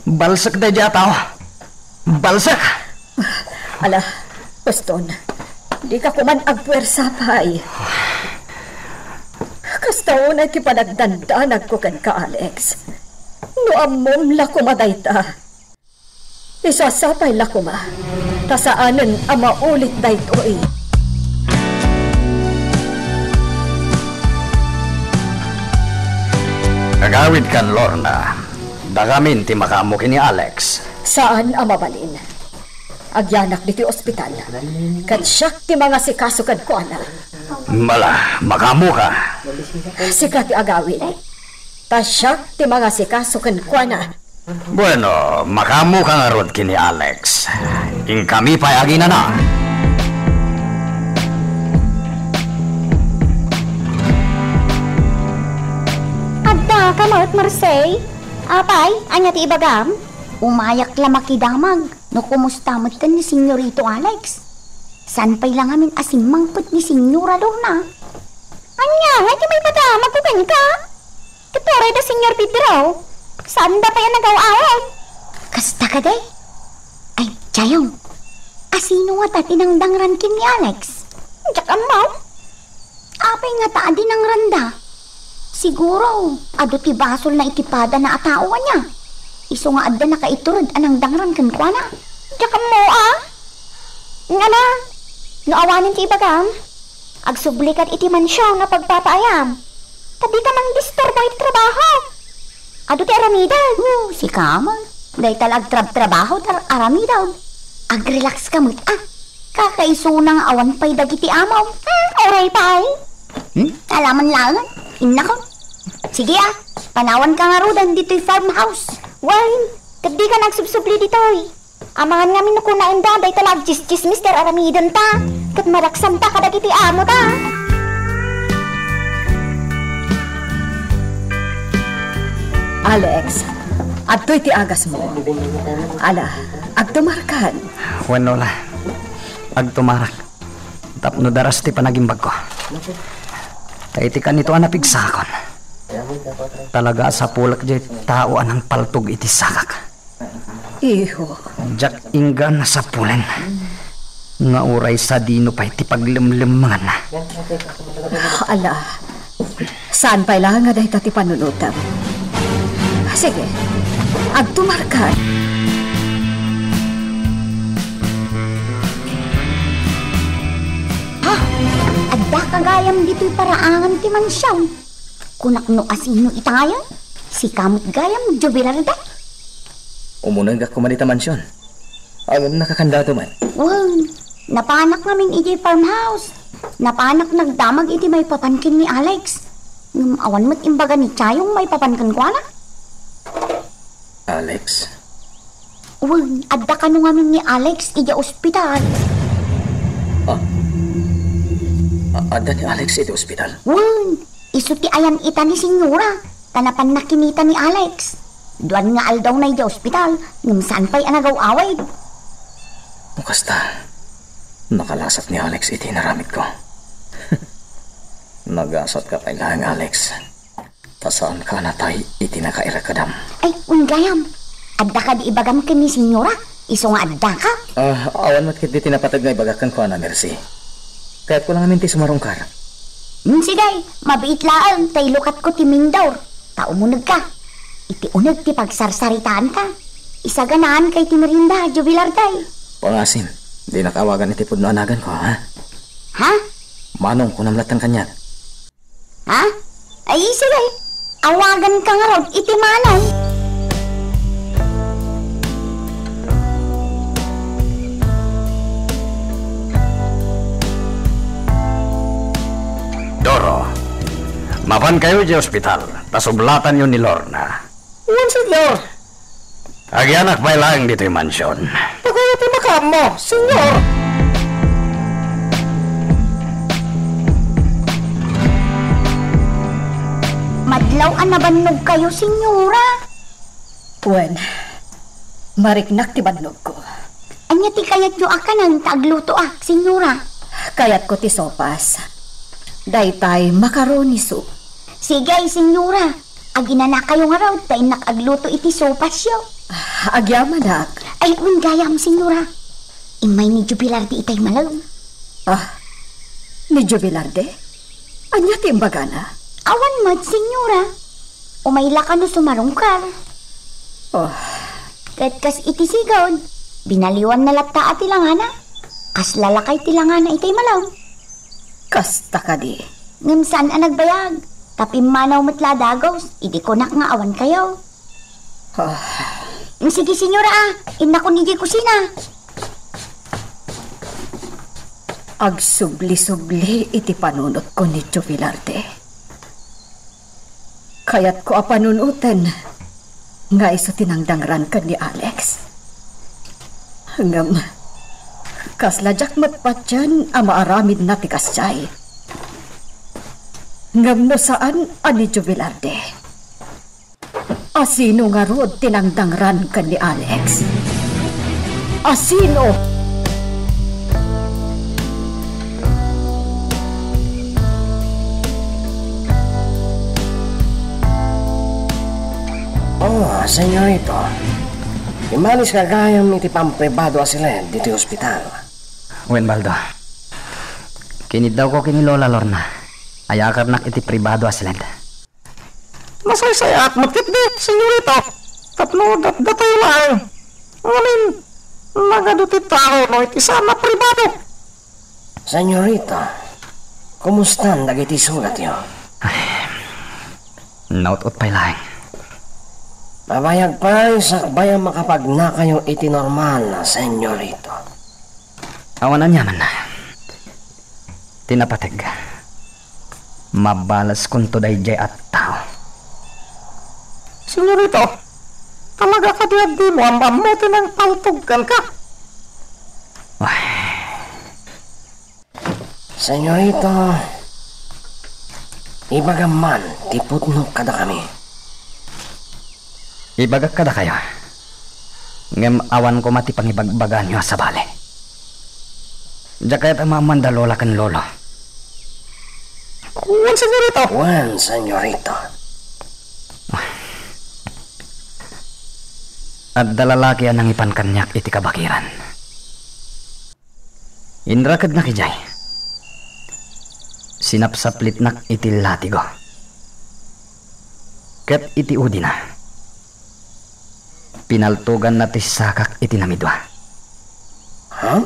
Balsek daydiay a tao. Balsek! Ala, Poston, dika koman agpuersa pay. Kasta unay ti panagdandanagko kenka, Alex. No ammom la koma dayta, isu a sapay la koma, ta saanen a maulit daytoy. Agawidkan, Lorna. Dagamin ti makaammo ken ni Alex. Saan a mabalin. Agyanak ditoy ospital. Ket siak ti mangasikaso kenkuana. Mala, makaammoka. Sika ti agawid. Ta siak ti mangasikaso kenkuana. Bueno, makaammoka ngarud ken ni Alex. Inkami pay aginana. Adda ka met, Marseille? Apay, ania ti ibagam? Umayak la makidamag no kumusta metten ni Senyorito Alex. Saan pay la ngamin a simmangpet ni Senyora Lorna? Ania, ngay ti maipadamagko kenka? Ket uray da Senyor Pedro, saanda pay a nagaw-away. Kasta kadi? Ay, Chayong, asino ngata ti nangdangran ken ni Alex? Diak ammo. Apay ngata a dinangranda? Siguro, adu ti basolna iti padana a tao ania. Isu nga adda nakaitured a nangdangran kenkuana. Diak ammo a. Ngala, no awanen ti ibagam, agsublikan iti mansion a pagpapaayam. Ta dika mangdisturbo iti trabahom. Adu ti aramidem. Oh, sika man. Dayta la agtrabtrabaho ta aramidem. Agrelax ka met, ah. Kakaisuna nga awan pay dagiti amom. Hmm, uray pay. Hmm? Alaman laeng. Innakon. Sige, ah. Panawanka ngaruden ditoy farmhouse. Wen, ket dika agsubsubli ditoy. Amangan ngamin no kunaenda, dayta la agtsistsismis ti aramidenta, ket malaksanta kadagiti amota. Alex, adtoy ti agasmo. Ala, agtumarkan. Wenno la, agtumarak. Tapno daras ti panagimbagko. Ta iti kanito a napigsakon, talaga a sapulak diay tao a nangpaltog iti sakak. Iho. Diak inggan a sapulen nga uray sadino pay ti paglemlemmenganna. Ala, saan pay la nga dayta ti panunotem? Sige, agtumarkan. Ha? Adda ka gayam ditoy paraangan ti mansion? Kunak no asino itayen? Sika met gayam, Jubilar da? Umunegak koma dita mansion. Ngem nakakandado met. Wen, napanak ngamin idiay farmhouse. Napanak nagdamag iti maipapan ken ni Alex. Ngem awan met imbaga ni Chayong maipapan kenkuana. Alex? Wen, adda kano ngamin ni Alex idiay ospital. Ah? A-, adda ni Alex iti ospital? Wen, isu ti ayan-ita ni Senyora, ta napanna kinita ni Alex. Duan nga aldawna idiay ospital, ngem saan pay a nagaw-awid. No kasta, nakalasat ni Alex iti inaramidko. Nagasatka pay laeng, Alex. Ta saanka a natay iti nakairkadam. Ay, wen gayam. Adda kadi ibagam ken ni Senyora? Isu nga addaka? Ah, awan met ketdi ti napateg nga ibagak kenkuana, Mercy. Kayatko la ngamin ti sumarungkar. Hmm, sige, mabiit laeng ta ilukatko ti mindor. Ta umunegka. Iti uneg ti pagsarsaritaanka. Isaganaanka iti merienda, Jubilar day. Pangasim, dinak awagan iti pudno a naganko, ha? Ha? Manong, kunam latta kaniak. Ha? Ay, sige. Awaganka ngarud iti manong. Doro, mapankayo idiay ospital, ta sublatanyo ni Lorna. Wen, Senyor. Agyanak pay laeng ditoy mansion. Dakayo ti makaammo, Senyor. Madlaw a nabannogkayo, Senyora. Wen, mariknak ti bannogko. Ania ti kayatyo a kanen ta aglutoak, Senyora? Kayatko ti sopas. Daytay macaroni soup. Sige, Senyora. Aginanakayo ngarud ta innak agluto iti sopasyo. Ah, agyamanak. Ay, wen gayam, Senyora. Immay ni Jubilardi itay malem. Ah, ni Jubilardi? Ania ti imbagana? Awan met, senyora. Umay la kano sumarungkar. Oh. Ket kas iti sigud, binaliwanna latta a ti langana. Kasla lakay ti langana itay malem. Kasta kadi? Ngem saan a nagbayag. Ta pimmanaw met la a dagus, idi kunak nga awan kayo. Ah. Sige, senyora, ah. Innakon idiay kusina. Agsubli-subli iti panunotko ni Tio Velarde. Kayatko a panunoten nga isu ti nangdangran ken ni Alex. Ngem, kasla diak met patien a maaramidna ti kasdiay. Ngem no saan a ni Tio Velarde, a sino ngarud ti nangdangran ken ni Alex? A sino? Oh, senyorito. Immalis ka gayam iti pampribado a siled ditoy ospital. Wen, Baldo. Kiniddawko ken ni Lola Lorna. Ayakarnak iti pribado a siled. Nasaysayaat met ketdi, senyorito. Tapno datdatayo laeng. Ngamin, nagadu ti tao no iti saan a pribado. Senyorito, kumustan dagiti sugatyo? Ay, naut-ot pay laeng. Mabayag pay sakbay a makapagnakayo iti normal, senyorito. Awan aniaman. Ti napateg, mabalaskonto daydiay a tao. Senyorito, talaga kadi a dimo am-ammo ti nangpaltog kenka? Ay. Senyorito, ibagam man ti pudno kadakami. Ibagak kadakayo, ngem awan koma ti pangibagbagaanyo a sabali. Diak kayat a maammoan da Lola ken Lolo. Wen, senyorito. Wen, senyorito. Adda lalaki a nangipan kaniak iti kabakiran. Inrakednak idiay. Sinapsaplitnak iti latigo. Ket iti udina, pinaltoganna ti sakak iti namidua. Ha?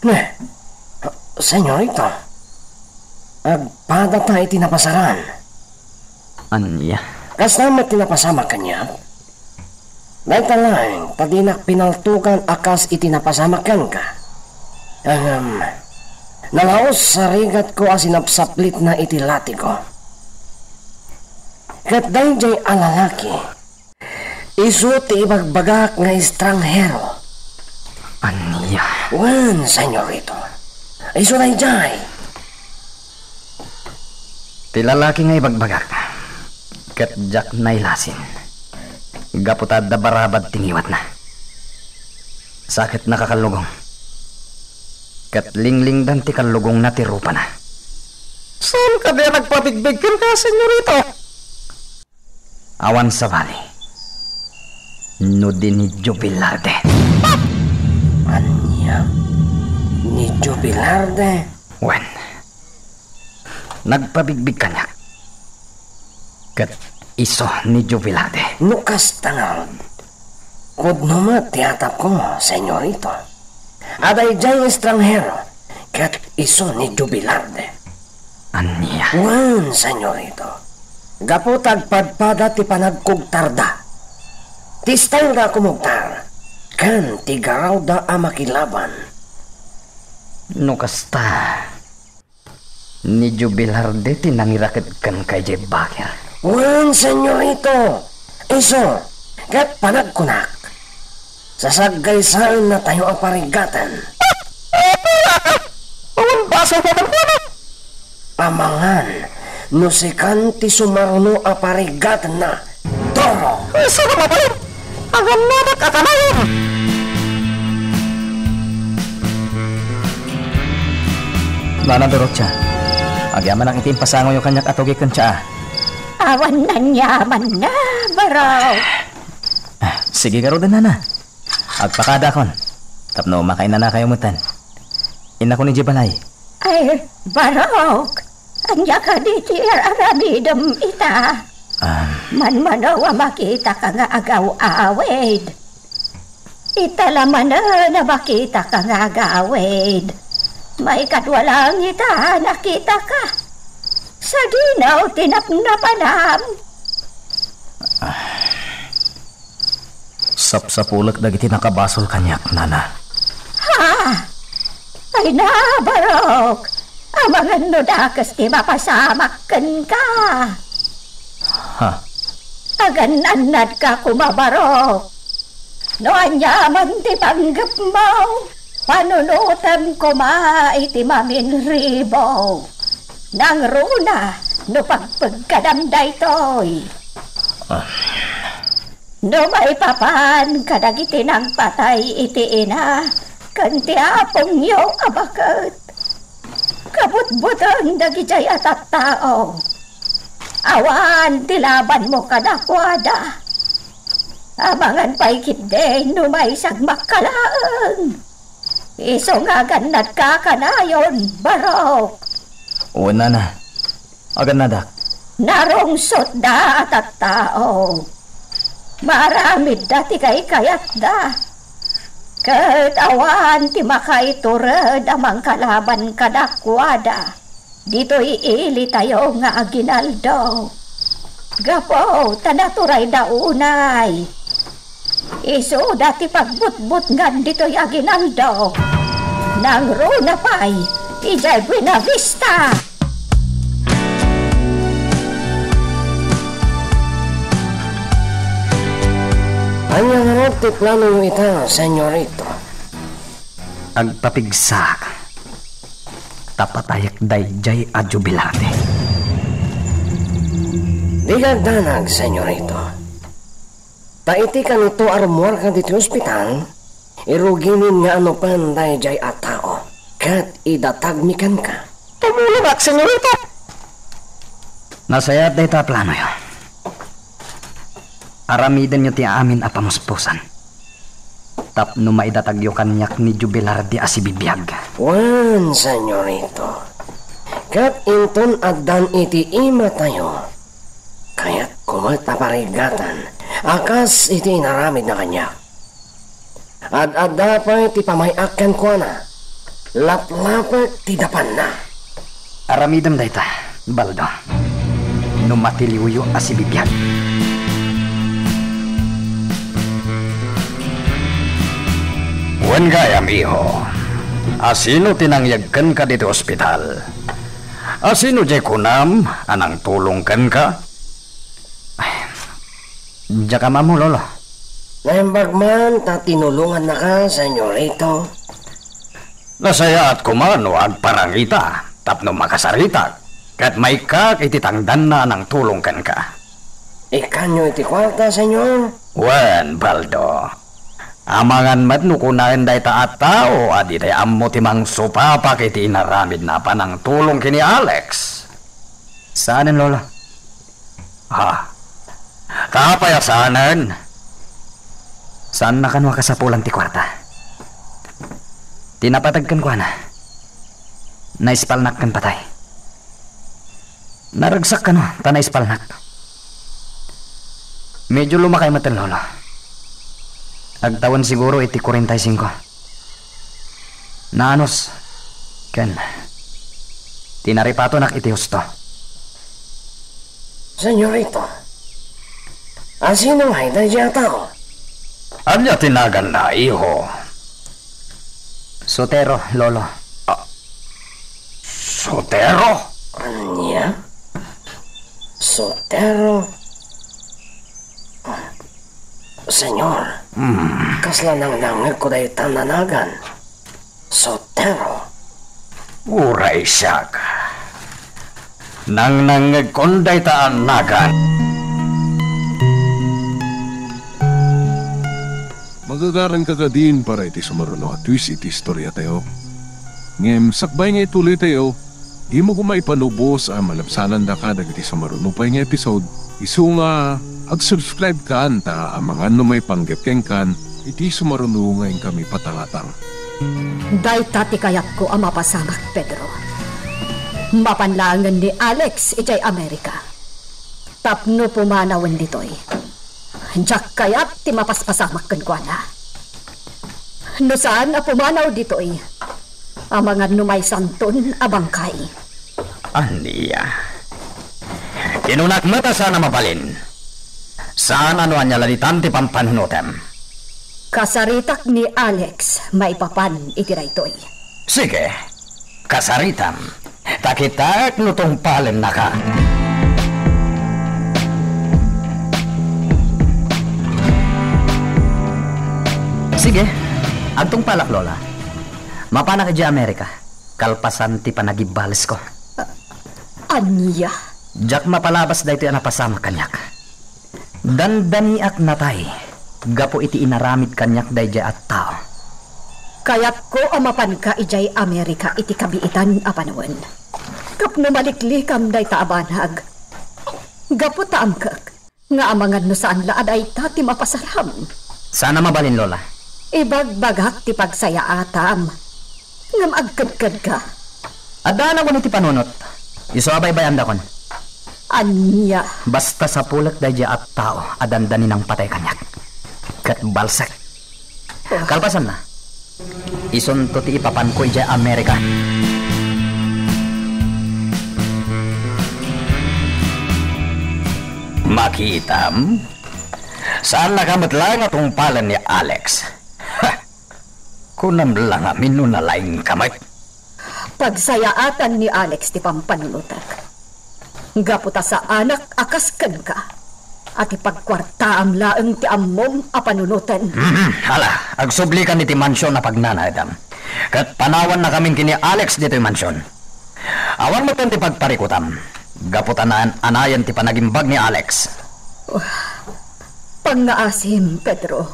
Ne, senyorita, agpadata iti napasaran. Ania? Kasta met ti napasamak kaniak? Dayta laeng ta dinak pinaltogan a kas iti napasamak kenka. Ngem, nalaus sa rigatko a sinapsaplitna iti latigo. Ket daydiay a lalaki, isu ti ibagbagak nga estranghero. Ania? Wen, senyorito. Isu daydiay. Ti lalaki nga ibagbagak, ket diak nailasin. Gapu ta adda barabad ti ngiwatna. Saketna kakallugong. Ket linglingdan ti kallugongna ti rupana. Saan kadi a nagpabigbig kenka, senyorito? Awan sabali no di ni Joe Velarde. Ania? Ni Joe Velarde? Wen, nagpabigbig kaniak. Ket isu ni Joe Velarde. No kasta ngarud, pudno met ti atapko, senyorito. Adda idiay estranghero, ket isu ni Joe Velarde. Ania? Wen, senyorito. Gapu ta agpadpada ti panagkugtarda, ti styleda a kumugtar, ken ti garawda a makilaban. No kasta, ni Joe Velarde ti nangiraket kenka idiay baker. Wen, senyorito. Isu, ket panagkunak, sasaggaysannatayo a parigaten. Awan basol kenkuana. Amangan no sikan ti sumaruno a parigatenna. Doro! Saan a mabalin? Agammodak a kanayon! Nana Dorotia, agyamanak iti impasangoyo kaniak a tugi ken tsaa. Awan aniamanna, baro. Ah, sige garuden, nana. Agpakadaakon tapno makainanakayo metten. Innakon idiay balay. Ay, barok! Ania kadi ti ar-aramidem ita? Ah. Manmano a makitaka nga agaw-awid. Ita la manen a makitaka nga agawid. Maikadua laeng ita a nakitaka. Sadino ti napnapanam? Sapsapulek dagiti nakabasol kaniak, nana. Ha? Ay na, Barok! Amangan no dakes ti mapasamak kenka. Ha? Agan-annadka koma, Barok. No aniaman ti panggepmo, panunotem koma iti maminribo. Nangruna no pagpegkadam daytoy. Ah. No maipapan kadagiti nangpatay iti ina ken ti apongyo a baket, kabutbuteng dagidiay a tattao. Awan ti labanmo kadakuada. Amangan pay ketdi no maisagmakka laeng. Isu nga agannadka kanayon, Barok. Wen, nana. Agannadak. Narungsotda a tattao. Maaramidda ti kaykayatda. Ket awan ti makaitured a mangkalaban kadakuada ditoy ilitayo nga aginaldo. Gapu ta naturayda unay. Isuda ti pagbutbutngan ditoy aginaldo. Nangruna pay idiay Buena Vista. Ania ngarud ti planoyo ita, Senyorito? Agpapigsaak, ta patayek daydiay a jubilarte. Dika agdanag, Senyorito. Ta iti kanito a rummuarka ditoy ospital, iruginen nga anupen daydiay a tao, ket idatagmi kenka. Tumulongak, Senyorito! Nasayaat dayta a planoyo. Aramidenyo ti amin a pamuspusan tapno maidatagyo kaniak ni Jubilardi a sibibiag. Wen, Senyorito. Ket inton addan iti imatayo, kayatko met a parigatan a kas iti inaramidna kaniak. Ad-adda pay ti pamay-ak kenkuana, laplapek ti dapanna. Aramidem dayta, Baldo, no matiliwyo a sibibiag. Wen gayam, iho, asino ti nangyeg kenka ditoy ospital? Asino diay kunam a nangtulong kenka? Ay, diak ammo, Lolo. Naimbag man ta tinulongannaka, Senyorito. Nasayaat koma no agparangita tapno makasaritak ket maikkak iti tangdanna a nangtulong kenka. Ikkanyo iti kuarta, Senyor? Wen, Baldo. Amangan met no kunaen dayta a tao a ditay ammo ti mangsupapak iti inaramidna a panangtulong ken ni Alex. Saanen, Lolo. Ha? Apay a saanen? Saanna kano a kasapulan ti kuarta. Ti napateg kenkuana, naispalnak ken patay. Naragsak kano ta naispalnak. Medyo lumakay met, Lolo. Agtawen siguro iti kuarenta y singko. Naanus ken tinaripatonak iti husto. Senyorito, asino ngay daydiay a tao? Ania ti naganna, iho? Sotero, Lolo. Ah, Sotero? Ania? Sotero? Ah, Senyor, hmm, kasla nangnangngegko dayta a nagan. Sotero. Uray siak. Nangnangngegkon dayta a nagan. Magagaranka kadin para iti sumaruno a twist iti istoriatayo. Ngem sakbay nga ituloytayo, dimo koma ipanubos a malabsanandaka dagiti sumaruno pay nga episode, isu nga ag-subscribe kan ta amangan no maipanggep kenkan iti sumaruno nga inkami patangatang. Dayta ti kayatko a mapasamak, Pedro. Mapan laengen ni Alex idiay Amerika. Tapno pumanawen ditoy, diak kayat ti mapaspasamak kenkuana. No saan a pumanaw ditoy, amangan no maysanton a bangkay. Ania? Kinunak met a saan a mabalin. Saan a no ania la ditan ti pampanunotem. Kasaritak ni Alex maipapan iti daytoy. Sige, kasaritam. Ta kitaek no tungpalennaka. Sige, agtungpalak, Lola. Mapanak idiay Amerika, kalpasan ti panagibbalesko. Ania? Diak mapalabas daytoy a napasamak kaniak. Dandaniak natay gapu iti inaramid kaniak daydiay a tao. Kayatko a mapanka idiay Amerika iti kabiitan a panawen. Tapno maliklikam dayta a banag. Gapu ta amkek nga amangan no saan la a dayta ti mapasaram. Saan a mabalin, Lola. Ibagbagak ti pagsayaatam. Ngem agkedkedka. Adda a nawen iti panunot. Isu a baybayandakon. Ania? Basta sapulek daydiay a tao a dandani nangpatay kaniak. Ket balsek. Oh. Kalpasanna, isunto ti ipapanko idiay Amerika. Makitam? Saannaka met laeng a tungpalen ni Alex. Ha! Kunam la ngamin no nalaingka met. Pagsayaatan ni Alex ti pampanunotek. Gapu ta saanak a kas kenka, a ti pagkuartaam laeng ti ammom a panunoten. Mhm, ala, agsublikan iti mansion a pagnanaedam. Ket panawannakamin ken ni Alex ditoy mansion. Awan metten ti pagparikutam, gapu ta naan-anayen ti panagimbag ni Alex. Pangngaasim, Pedro.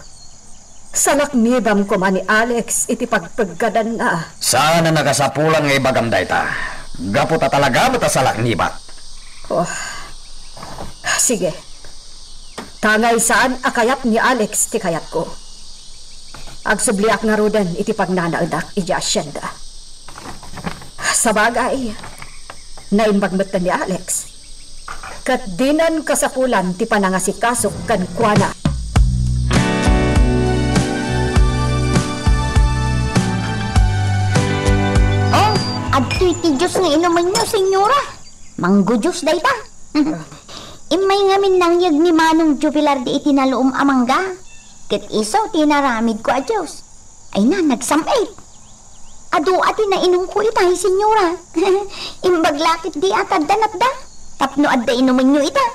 Salaknibam koma ni Alex iti pagpeggadanna. Saan a nakasapulan nga ibagam dayta, gapu ta talaga met a salaknibak. Oh, sige. Tangay saan a kayat ni Alex ti kayatko. Agsubliak ngaruden iti pagnanaedak iti asienda. Sabagay, naimbag metten ni Alex. Ket dinan kasapulan ti panangasikasok kenkuana. Oh, adtoy ti juice nga inumenyo, senyora. Manggo juice dayta. Immay ngamin nangyeg ni Manong Jubilar di iti naluom a mangga. Ket isu ti inaramidko a juice. Ay na, nagsam-it. Adu a ti nainumko ita, senyora. Imbag la ket di a ta adda natda. Tapno adda inumenyo ita.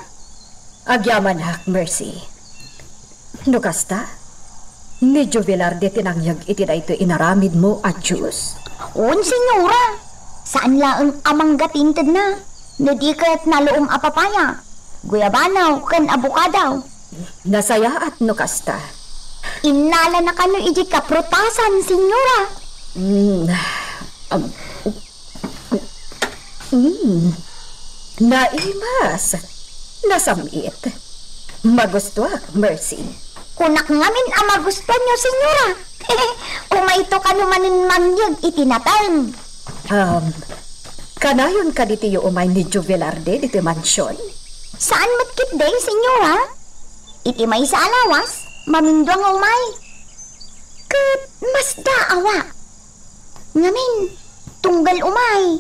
Agyamanak, Mercy. No kasta, ni Jovelarde ti nangyeg iti daytoy inaramidmo a juice. Wen, senyora. Saan laeng a mangga ti intedna. No di ket naluom a papaya, guyabano, ken abukado. Nasayaat no kasta. Innalana kano iti kaprutasan, senyora. Mm, am, mm. Naimas. Nasam-it. Magustuak, Mercy. Kunak ngamin a magustuanyo, senyora. Umayto kano manen mangyeg iti nateng. Um, kanayon kadi ti umay ni Jovelarde ditoy mansion? Saan met ketdi, senyora. Iti maysa a lawas, mamindua nga umay. Ket masdaawa. Ngamin, tunggal umay,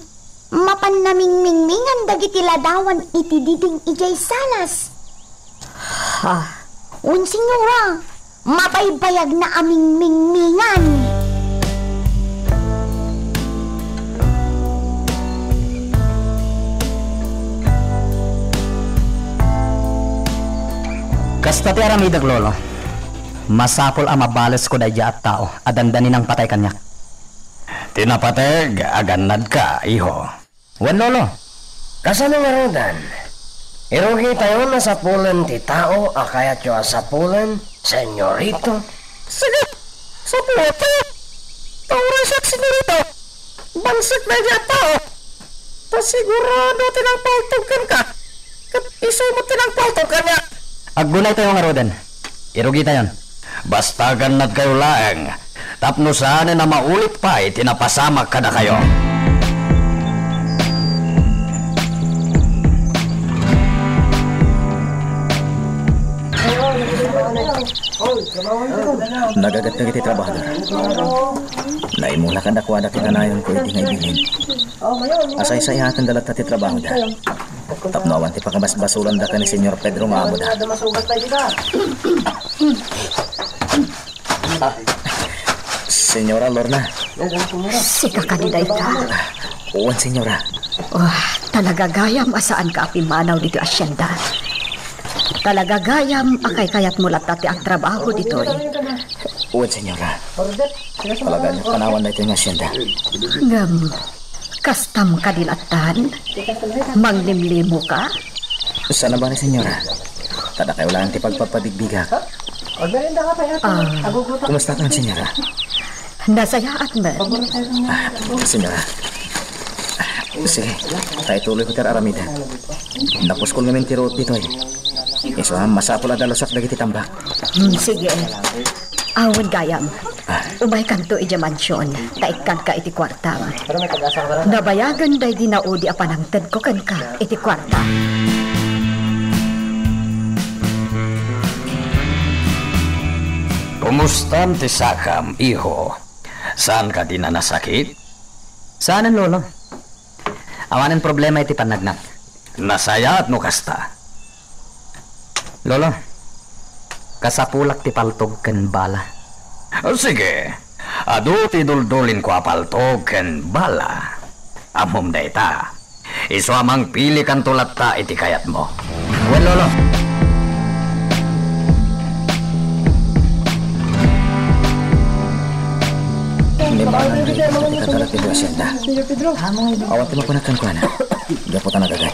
mapanna mingmingmingan dagiti ladawan iti diding idiay salas. Ha? Wen, senyora, mabaybayagna a mingmingmingan. Kasta ti aramidek, Lolo. Masapul a mabalesko daydiay a tao a dandani nangpatay kaniak. Ti napateg, agannadka, iho. Wen, Lolo. Kasano ngaruden? Irugitayon a sapulen ti tao a kayatyo a sapulen, senyorito? Sige, sapulek. Tauresiak, senyorito. Balsek daydiay a tao. Ta sigurado ti nangpaltog kenka. Ket isu met ti nangpaltog kaniak. Aggunaytayo ngaruden. Irugitayon. Basta agannadkayo laeng, tapno saanen a maulit pay ti napasamak kadakayo. Nagagat dagiti trabahador. Naimula kadakuada ti kanayonko idi nga ibilin. Asaysayatenda latta ti trabahoda. Tapno awan ti pakabasbasolanda ken ni Señor Pedro nga amoda. Señora Lorna. Sika kadi dayta? Wen, señora. Wah, talaga gayam a saanka a pimmanaw ditoy asyenda. Talaga gayam a kaykayatmo latta ti agtrabaho ditoy. Wen, señora. Talaga, panawan daytoy nga asyenda. Ngem, kastam kadi lattan? Manglimlimoka? Saan a bale, señora. Kadakayo laeng ti pagpagpabigbigak. Ah. Kumusta kan, señora? Nasayaat met. Ah, señora. Ah, sige, ta ituloyko ti ar-aramiden. Napuskol ngamin ti ruot ditoy. Isu a masapul a dalusak dagiti tambak. Hmm, sige. Awan gayam. Ah. Umaykanto idiay mansion, ta ikkanka iti kuartam. Nabayagen daydi naudi a panangtedko kenka iti kuarta. Kumustam ti sakam, iho? Saan kadi a nasakit? Saanen, Lolo. Awanen problema iti pannagnak. Nasayaat no kasta. Lolo, kasapulak ti paltog ken bala. Sige, adu ti duldulinko a paltog ken bala. Ammom dayta. Isu a mangpilikanto latta iti kayatmo. Wen, Lolo. Ni bala nga iti kadala ti hacienda. Awan ti makunak kenkuana. Gapu ta nagagat.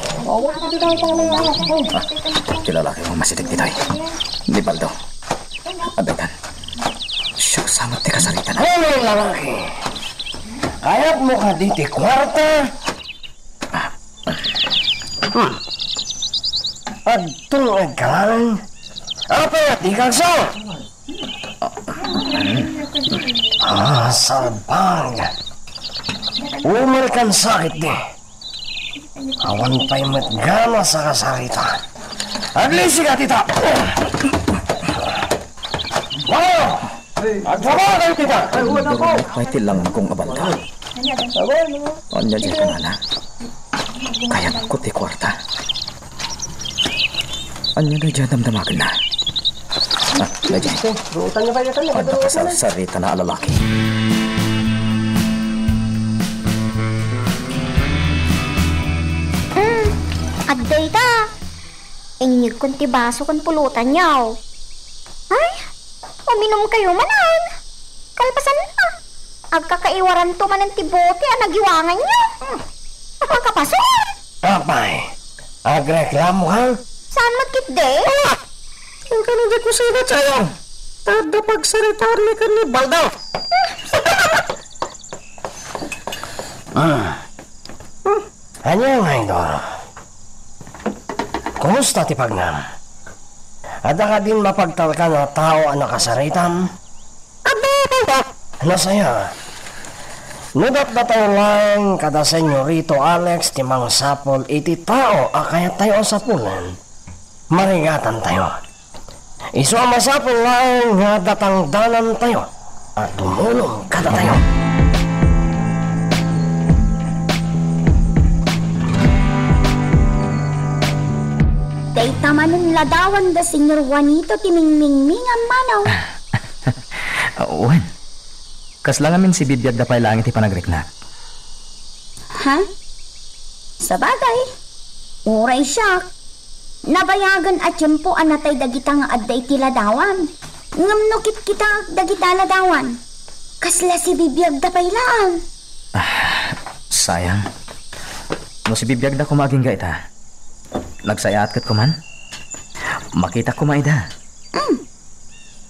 Ah, ti lalaki mo masitek ditoy. Ni Baldo. Adaytan. Siak sa met ti kasaritan. Ano, lalaki? Kayatmo kadi ti kuarta? Hmm. Adton agkalan? Apay a di kagsa? Ah, salbag. Umarkan sakit di. Awan pay met gana sa kasarita. Aglisi ka, tita. Wow! Agtrabaho kayo, tita! Ay, uwan ako! Ay, ti langan kong abanda. Anya diay kunana? Kayatko ti kuarta. Anya daydiay damdamagenna? Ah, daydiay. Ruotan nga pay atan, adda kasarsarita na a lalaki. Hmm, adda ita. Inyegkon ti baso ken pulutanyo. Ay, uminumkayo manen. Kalpasanna, agkakaiwaranto manen ti bote a nagiwanganyo. Makapasol! Apay, agreklamo ka? Saan met ketdi? Ah! Inkano di kusina, Chayong? Ta adda pagsaritaanmi ken ni Baldo. Ah. Hmm. Ania nga idol? Kumusta ti pagnam? Adda kadin mapagtalkan a tao a nakasaritam? Adda, adda. Nasaya. No datdatayo laeng kada Senyorito Alex ti mangsapul iti tao a kayattayo a sapulen, marigatantayo. Isu a masapul laeng nga datangdanantayo a tumulong kadatayo. Dayta manen ladawan da Señor Juanito ti mingmingmingam, manong. Wen, kasla ngamin sibibiagda pay laeng iti panagriknak. Ha? Sabagay, uray siak, nabayagen a tiempo a natay dagita nga adda iti ladawan. Ngem no kitkitaek dagita ladawan, kasla sibibiagda pay laeng. Ah, sayang. No sibibiagda koma agingga ita, nagsayaat ket koman? Makitak koma ida. Mm.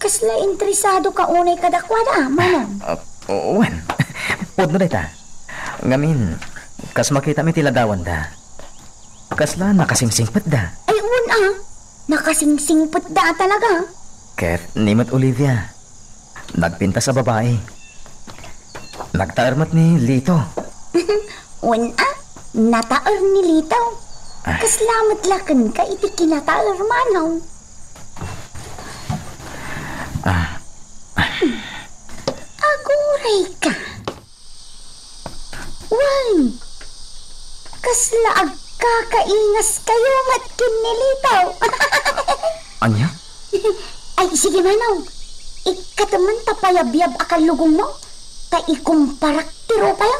Kasla interesado ka unay kadakuada, manong? Ah, wen. Pudno dayta. Ngamin, kas makitam iti ladawanda, kasla nakasingsingpetda. Ay, wen a. Nakasingsingpetda talaga. Ket ni met Olivia, nagpintas a babai. Nagtaer met ni Lito. Wen a, nataer ni Lito. Ah. Kasla met la kenka iti kinataer, manong? Ah, Kasla agkakaingaskayo met ken ni Litaw. Ania? Ay, sige, Manong. Ikkatem man ta payabyab a kallugongmo, ta ikumparak ti rupayo.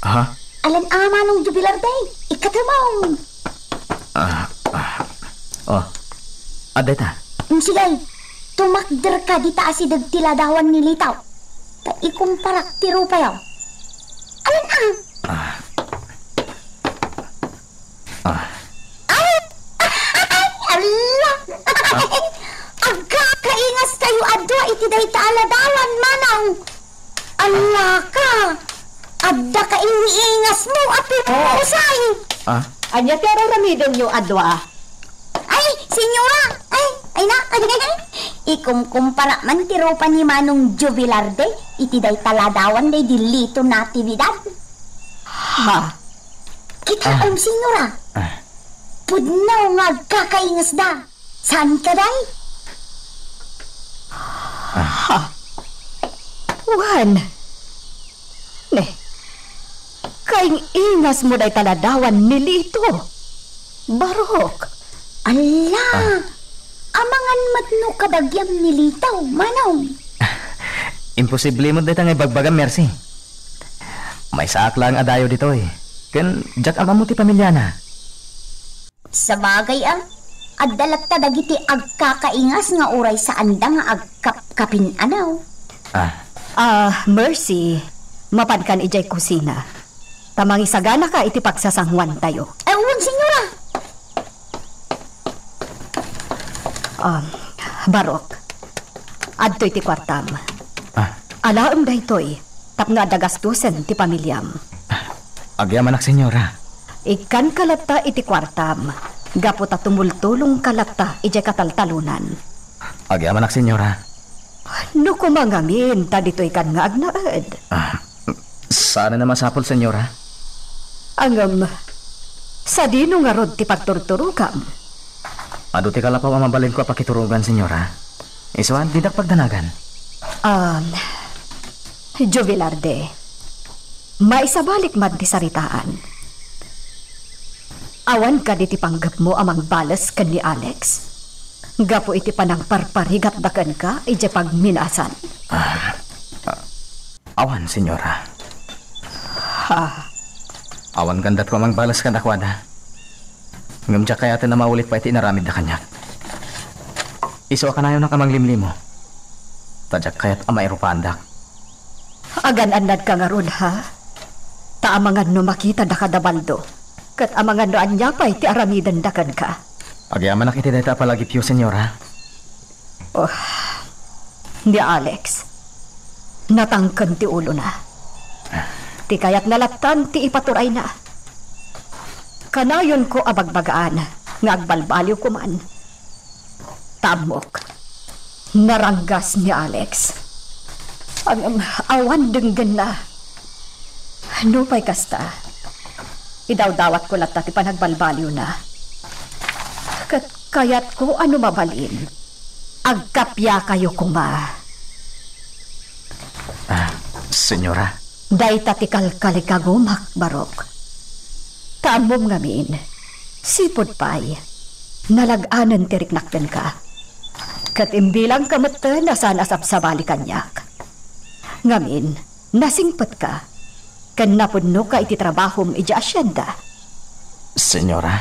Ah, ha? Alan a, Manong Jubilar, day. Ikkatem. Ah, ah. Oh. Adda ita. Mm, sige. Tumakderka dita asideg ti ladawan ni Litaw. Ta ikumparak ti rupayo. Alan a. Ah. Ah. Ay! Ala! Ah. Agkakaingaskayo a dua iti dayta a ladawan, Manong. Ala ka! Adda ka iniingasmo a pimusay! Ah? Ania ti ar-aramidenyo a dua? Ay, senyora! Ay, ay na! Ikumkumpara man ti rupa ni Manong Jubilarde iti dayta ladawan daydi Lito Natividad. Ha? Kitaem, senyora. Ah. Pudno nga agkakaingasda. Saan ka, day? Ah. Ha? Wen. Ne. Kaing-ingasmo dayta ladawan ni Lito. Barok. Ala! Ah. Amangan met no kabagiam ni Lito, Manong. Imposible met dayta nga ibagbagam, Mercy. Maysaak laeng a dayo ditoy. Ken diak am-ammo ti pamiliana. Sabagay a, adda latta dagiti agkakaingas nga uray saanda nga agkapkapin-anaw. Ah. Ah, Mercy, mapankan idiay kusina. Ta mangisaganaka iti pagsasanguantayo. Ay, wen, senyora. Ah, Barok, adtoy ti kuartam. Ah. Alaem daytoy. Tapno adda gastusen ti pamiliam. Agyamanak, senyora. Ikkanka latta iti kuartam, gapu ta tumultulongka latta idiay kataltalonan. Agyamanak, senyora. No koma ngamin, ta ditoykan nga agnaed. Ah, saan a masapul, senyora? Ngem, sadino ngarud ti pagturturogam? Adu ti kalapaw a mabalinko a pakiturogan, senyora. Isu a, didak pagdanagan. Um, Jovelarde, maisabalik man ti saritaan. Awan kadi ti panggepmo a mangbales ken ni Alex gapu iti panangparparigatda kenka idiay pagminasan? Ah, ah, Awan, senyora. Ha? Awan gandatko a mangbales kadakuada. Ngem diak kayaten a maulit pay ti inaramidda kaniak. Isu a kanayonak a manglimlimo. Ta diak kayat a mairupaandak. Agan-annadka ngarud, ha? Ta amangan no makitada kada baldo, ket amangan no ania pay ti aramidenda kenka. Agyamanak iti dayta a palagipyo, senyora. Oh, ni Alex, natangken ti ulona. Ti kayatna lattan ti ipaturayna. Kanayonko a bagbagaan nga agbalbaliwko man. Ta ammok, naranggas ni Alex. Ngem awan denggenna. Nupay kasta, idawdawatko latta ti panagbalbaliwna. Ket kayatko a no mabalin, agkapiakayo koma. Ah, senyora. Dayta ti kalkalikagumak, Barok. Ta ammom ngamin, sipud pay, nalag-anen ti riknak kenka. Ket imbilangka metten a saan a sabsabali kaniak. Ngamin, nasingpetka, ken napudnoka iti trabahom idiay asienda. Senyora?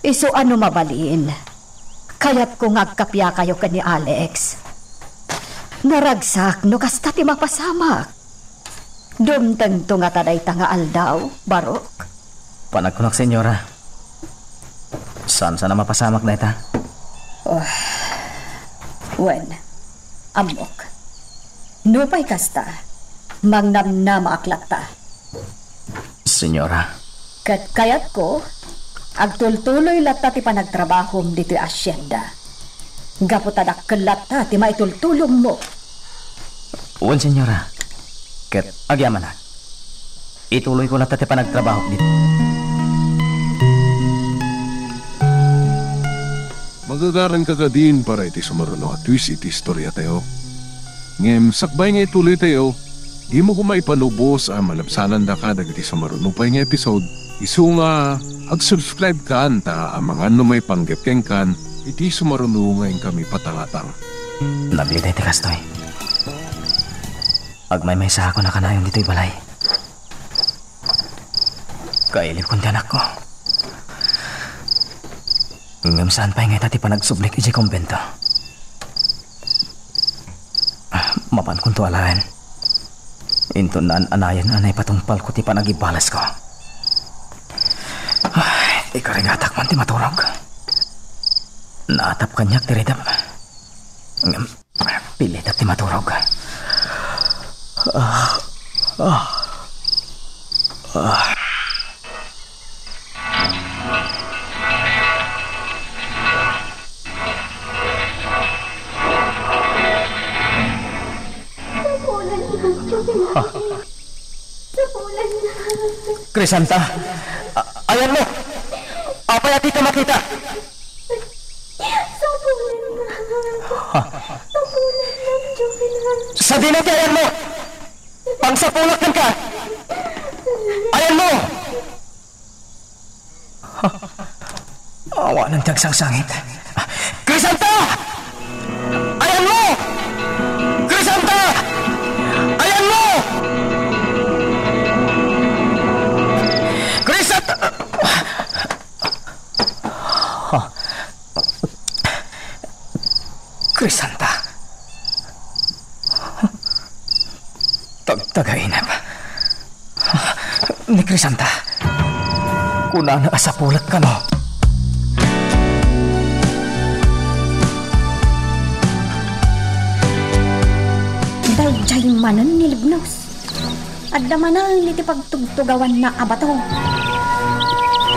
Isu a no mabalin, kayatko nga agkapiakayo ken ni Alex. Naragsak no kasta ti mapasamak. Dumtengto ngata dayta nga aldaw, Barok? Panagkunak, senyora. Saan-saan a mapasamak dayta. Oh. Wen, ammok. Nupay kasta, mangnamnamaak latta. Senyora. Ket kayatko, agtultuloy latta ti panagtrabahom ditoy asienda. Gapu ta dakkel latta ti maitultulongmo. Wen, senyora. Ket agyamanak. Ituloyko latta ti panagtrabahok ditoy. Magagaranka kadin para iti sumaruno a twist iti istoriatayo. Ngem sakbay nga ituloytayo, Dimo koma ipalubos a malabsanandaka dagiti sumaruno pay nga episode, isu nga ag-subscribe kan ta amangan no maipanggep kenkan iti sumaruno nga inkami patangatang. Nabiday ti kastoy. Agmaymaysaakon a kanayon ditoy balay. Kailibkon ti anakko. Ngem saan pay nga ita ti panagsublik idiay kumbento. Mapankonto alaen. Inton naan-anayen a naipatungpalko ti panagibalesko. Ay, ikarigatak man ti maturog. Naatap kaniak ti ridep. Ngem, pilitek ti maturog. Ah, ah, ah. Crisanta, a-, ayanmo! Apay a dika makita? Sadino ti ayanmo? Pangsapulak kenka! Ayanmo! Awanen ti agsangsangit. Crisanta! Ayanmo! Crisanta! Ayanmo! Crisanta! Crisanta. Tagtagainep. Ni Crisanta. Kunana a sapulek kano. Daydiay manen ni Libnos. Adda manen iti pagtugtugawanna a bato.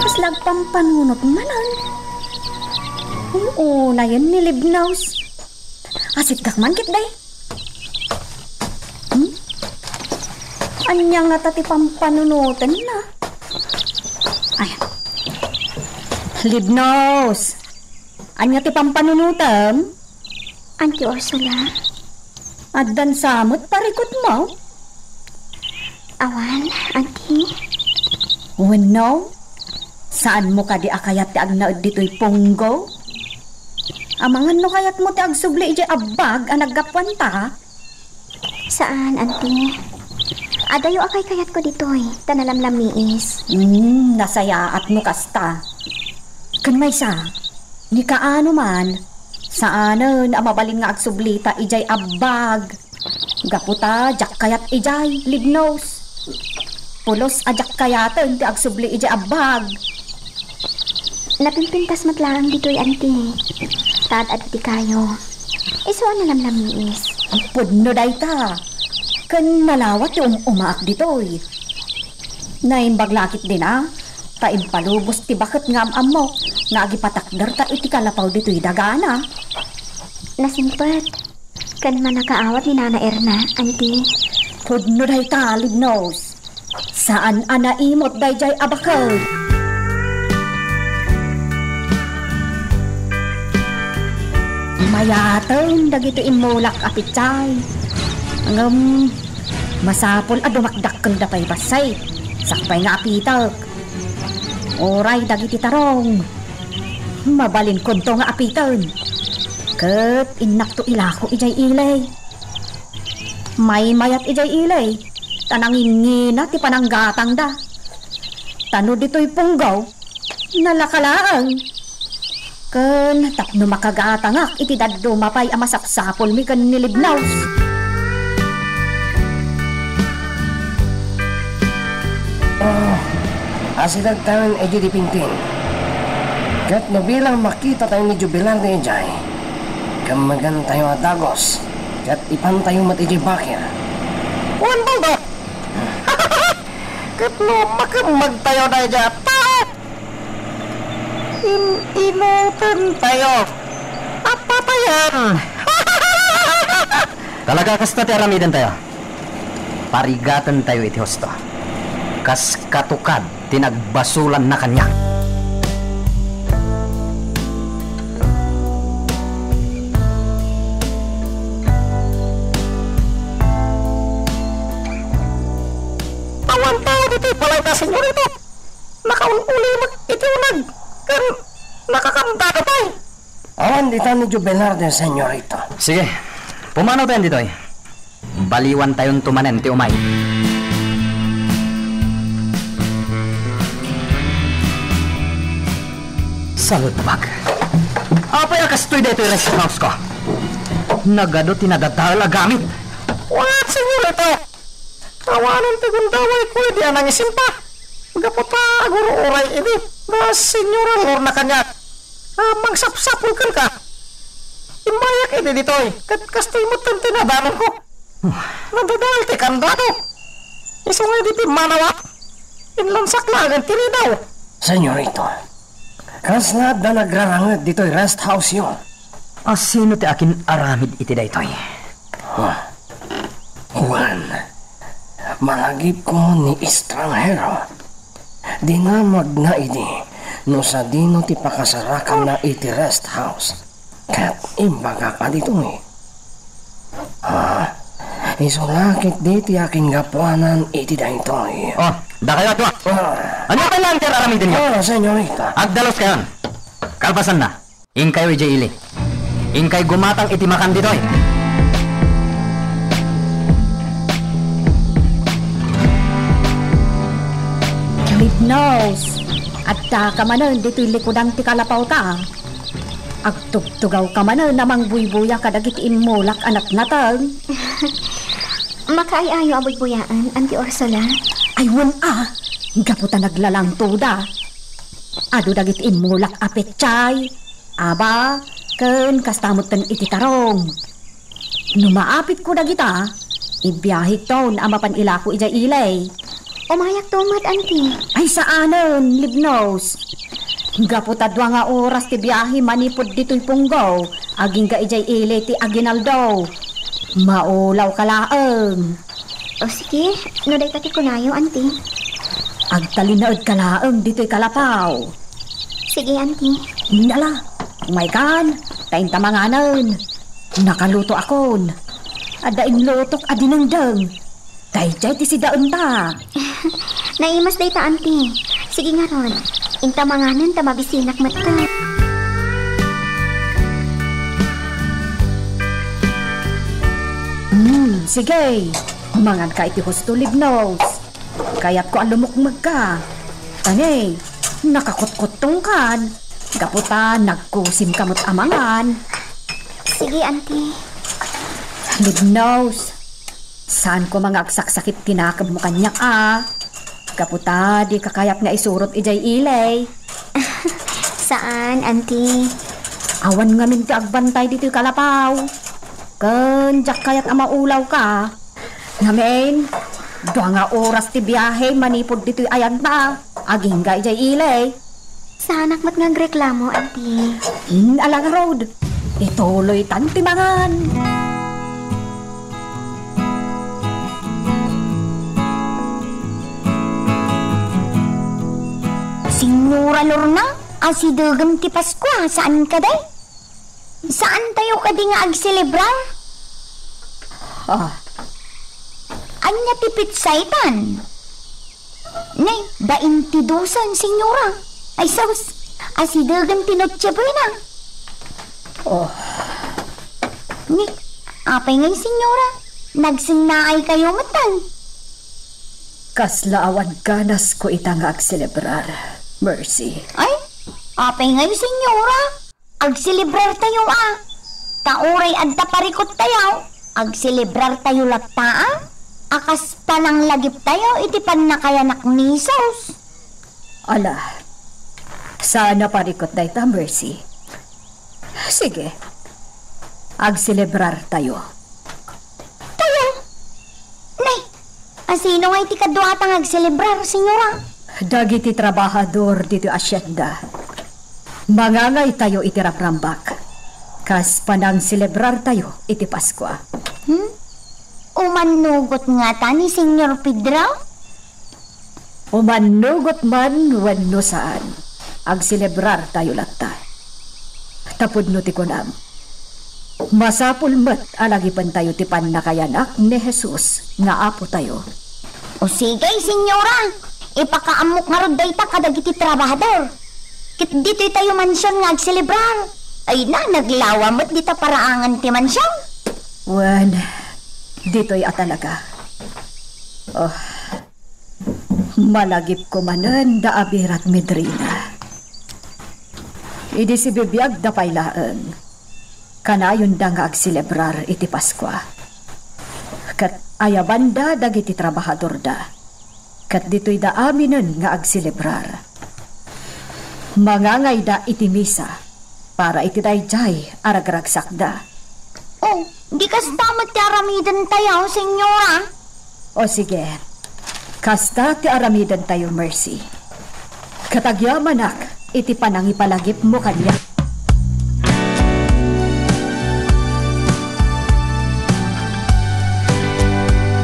Kasla agpampanunot manen. Unayen ni Libnos. Asitgak man ketdi. Hmm? Ania ngata ti pampanunotenna? Ay. Libnos. Ania ti pampanunotem? Auntie Ursula. Addan sa met parikutmo? Awan, Auntie. Wenno? Saanmo kadi a kayat ti agnaed ditoy punggo? Amangan no kayatmo ti agsubli idiay abbag a naggapuanta? Saan, Auntie. Adayo a kaykayatko ditoy, ta nalamlamiis. Hmm, nasayaat no kasta. Ken maysa, ni kaano man, saanen a mabalin nga agsublita idiay abbag. Gapu ta diak kayat idiay, Libnos. Pulos a diak kayaten ti agsubli idiay abbag. Napimpintas met laeng ditoy, Auntie. Ta ad-adu ti kayo. Isu a nalamlamiis. Pudno dayta. Ken nalawa ti um-umaak ditoy. Naimbag la ketdin a, ta impalubos ti baket nga am-ammok nga agipatakderta iti kalapaw ditoy dagana. Nasimpet. Ken mannakaawat ni Nana Erna, Auntie. Pudno dayta, Libnos. Saan a naimot daydiay a baket. Mayaten dagiti immulak a pitsay. Ngem, masapul a dumakdakkelda pay bassit. Sakbay nga apitek. Uray dagiti tarong. Mabalinkonto nga apiten. Ket innakto ilako idiay ili. Maymayat idiay ili, ta nangingina ti pananggatangda. Ta no ditoy punggaw, nalaka laeng. Ken tapno makagatangak iti dadduma pay a masapsapulmi ken ni Libnos. Oh, asidagtayon idiay Dipingting. Ket no bilang makitatayo ni Jubilar idiay, kemmegantayo a dagus, ket ipantayo met idiay bakir. Wen, Bulldog! Ket no makemmegtayo daydiay a tao, in-inutentayo a patayen. Talaga kasta ti aramidentayo. Parigatentayo iti husto. Kas katukad ti nagbasolanna kaniak. Balay ta, senyorito. Nakaul-uli met iti uneg. Ken nakakandado pay. Awan ditan ni Jubilar de, senyorito. Sige, pumanaw tayon ditoy. Baliwantayonto manen ti umay. Salbag. Apay a kastoy daytoy rest house ko? Nagadu ti nadadael a gamit. What, senyorito? Awanen ti gundawayko idi a nangisimpa. Gapu ta agur-uray idi. Da senyora nga urna kaniak. A, mangsapsapul kenka. Immayak idi ditoy. Ket kastoy met ti nadanonko. Nadadael ti kandado. Isu nga idi pimmanaw, inlansak laeng ti ridaw. Senyorito, kasla adda nagraranged ditoy rest house-yo? A, sino ti akin-aramid iti daytoy? Huh. Juan, malagipko ni estranghero. Dinamagna idi no sadino ti pakasarakanna iti rest house. Ket imbagak a ditoy. Ah, isu la ketdi ti akingapuanan iti daytoy. Oh, dakayo a dua. Ah. Ania pay laeng ti ar-aramidenyo? Ah, senyorita. Agdaluskayon. Kalpasanna, inkayo idiay ili. Inkay gumatang iti makan ditoy. Libnos, addaka manen ditoy likudan ti kalapawta. Agtugtugawka manen a mangbuybuya kadagiti immulak a natnateng. Makaay-ayo a buybuyaen, Auntie Ursula? Ay, wen a, gapu ta naglalangtoda. Adu dagiti immulak a petsay, aba, ken kasta metten iti tarong. No maapitko dagita, ibiahekton a mapan ilako idiay ili. Umayakto met, Auntie. Ay, saanen, Libnos. Gapu ta dua nga oras ti biahe manipud ditoy punggo, agingga idiay ili ti aginaldo. Maulawka laeng. O sige, no dayta ti kunayo, Auntie. Agtalinaedka laeng ditoy kalapaw. Sige, Auntie. Nala, umaykan, ta inta manganen. Nakalutoakon. Adda inlutok a dinengdeng. Daydiay ti sidaenta. Naimas dayta, Auntie. Sige ngarud, inta manganen ta mabisinak metten. Hmm, sige. Manganka iti husto, Libnos. Kayatko a lumukmegka. Tani, nakakutkuttongkan. Gapu ta nagkusimka met a mangan. Sige, Auntie. Libnos, saan koma nga agsaksakit ti nakemmo kaniak a. Gapu ta dika kayat nga isurot idiay ili. Saan, Auntie? Awan ngamin ti agbantay ditoy kalapaw. Ken diak kayat a maulawka. Ngamin, dua nga oras ti biahe manipud ditoy ayanta, agingga idiay ili. Saanak met nga agreklamo, Auntie. Hmm, ala ngarud, ituloytan ti mangan. Senyora Lorna, asidegen ti Paskua, saan kadi? Saantayo kadi nga agselebrar? Ah. Ania ti pitsaytan? Nay, baintidosan, senyora. Ay, sus, asidegen ti Noche Buena. Oh. Ni, apay ngay, senyora? Nagsennaaykayo metten. Kasla awan ganasko ita nga agselebrar, Mercy. Ay, apay ngay, senyora? Agselebrartayo a. Ta uray adda parikottayo, agselebrartayo latta a. A kas pananglagiptayo iti pannakayanak ni Jesus. Ala, saan a parikot dayta, Mercy. Sige, agselebrartayo. Tayo? Nay, a sino nga iti kaduata nga agselebrar, senyora? Dagiti trabahador ditoy asienda. Mangangaytayo iti ramrambak. Kas panangselebrartayo iti Paskua. Hmm? Umannugot ngata ni Senyor Pedro? Umannugot man wenno saan, agselebrartayo latta. Tapudno ti kunam, masapul met a lagipentayo ti pannakayanak ni Jesus nga Apotayo. O sige, senyora, Ipakaammok ngarud dayta kadagiti trabahador. Ket ditoy tayo mansion nga agselebrar. Ay na, naglawa met dita paraangan ti mansion. Wen, ditoy a talaga. Oh, malagipko manen da a birat, Medrina. Idi sibibiagda pay laeng, kanayonda nga agselebrar iti Paskua. Ket ayabanda dagiti trabahadorda. Ket ditoyda aminen nga agselebrar. Mangangayda iti misa para iti daydiay a ragragsakda. Oh, di kasta met ti aramidentayo, Senyora? O sige, kasta ti aramidentayo, Mercy. Ket agyamanak iti panangipalagipmo kaniak.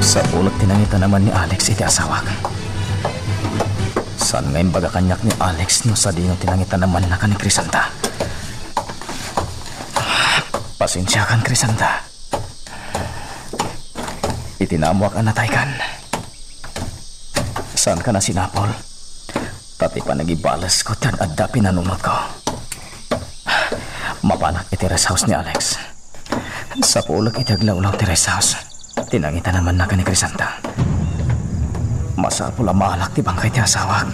Sapulek ti nangitanaman ni Alex iti asawak. Saan nga imbaga kaniak ni Alex no sadino ti nangitanamanna ken ni Crisanta. Pasensiakan, Crisanta. Iti naammoak a nataykan, saanka nasinapol. Ta ti panagibalesko ti ad-adda pinanunotko. Mapanak iti rest house ni Alex. Sapulek iti aglawlaw ti rest house ti nangitanamanna ken ni Crisanta. Masapul a maalak ti bangkay ti asawak,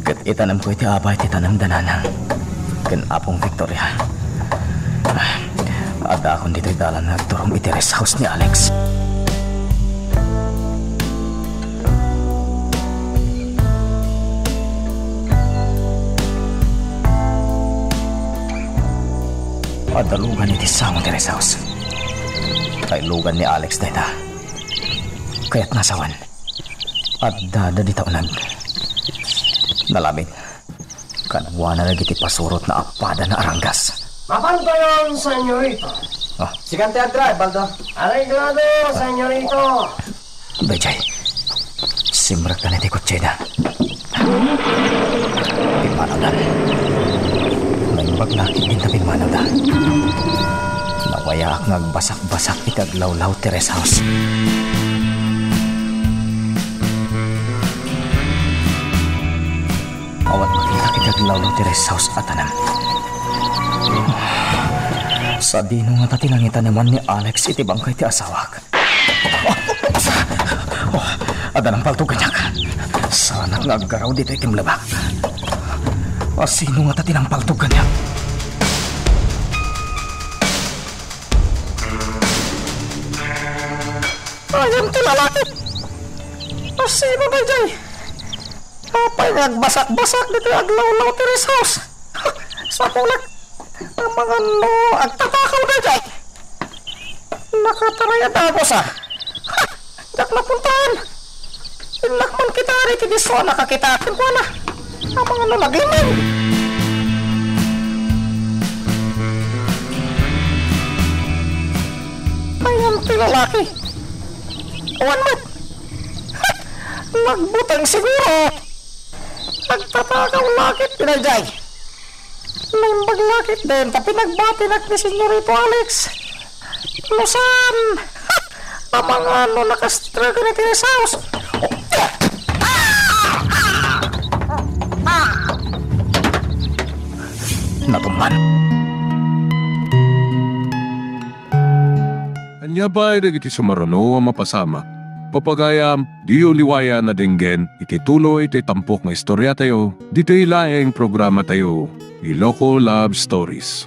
ket itanemko iti abay ti tanemda Nanang ken Apong Victoria. Addaakon ditoy dalan nga agturong iti rest house ni Alex. Adda lugan iti samo ti rest house. Kay lugan ni Alex dayta. Kayatna a sawen, addada dita uneg. Nalamin, kaduana dagiti pasurotna a padana a ranggas. Mapantayan, senyorita. Ah. Sikan ti agdrive, Baldo. Areglado, senyorito. Daydiay, simrekda iti kotseda. Pimmanawda. Naimbag la ketdin ta pimmanawda. Nawayaak nga agbasak-basak iti aglawlaw ti rest house. Awan makitak iti aglawlaw ti rest house a tanem. Sadino ngata ti nangitanaman ni Alex iti bangkay ti asawak? Oh, adda nangpaltog kaniak. Saanak nga aggaraw ditoy kimlebak. Asino ngata ti nangpaltog kaniak? Ayan ti lalaki. Asino daydiay? Apay nga agbasak-basak ditoy aglawlaw ti rest house? Sapulek, amangan no agtatakaw daydiay. Nakataray a dagus a. Ha! Diak napuntahan. Innak man kita iti disso a nakakita kenkuana. Amangan no naglimang. Ayan ti lalaki. Awan met. Nagbuteng siguro. Agtatakaw la ketdi daydiay. Naimbag la ketdin ta pinagbatinak ni Senyorito Alex. No saan, amangan no nakastruggle iti rest house. Natumban. Ania pay dagiti sumaruno a mapasamak? Papagayam, diyo liwayan a denggen iti tuloy ti tampok nga istoriatayo, ditoy laeng programatayo, Iloko Love Stories.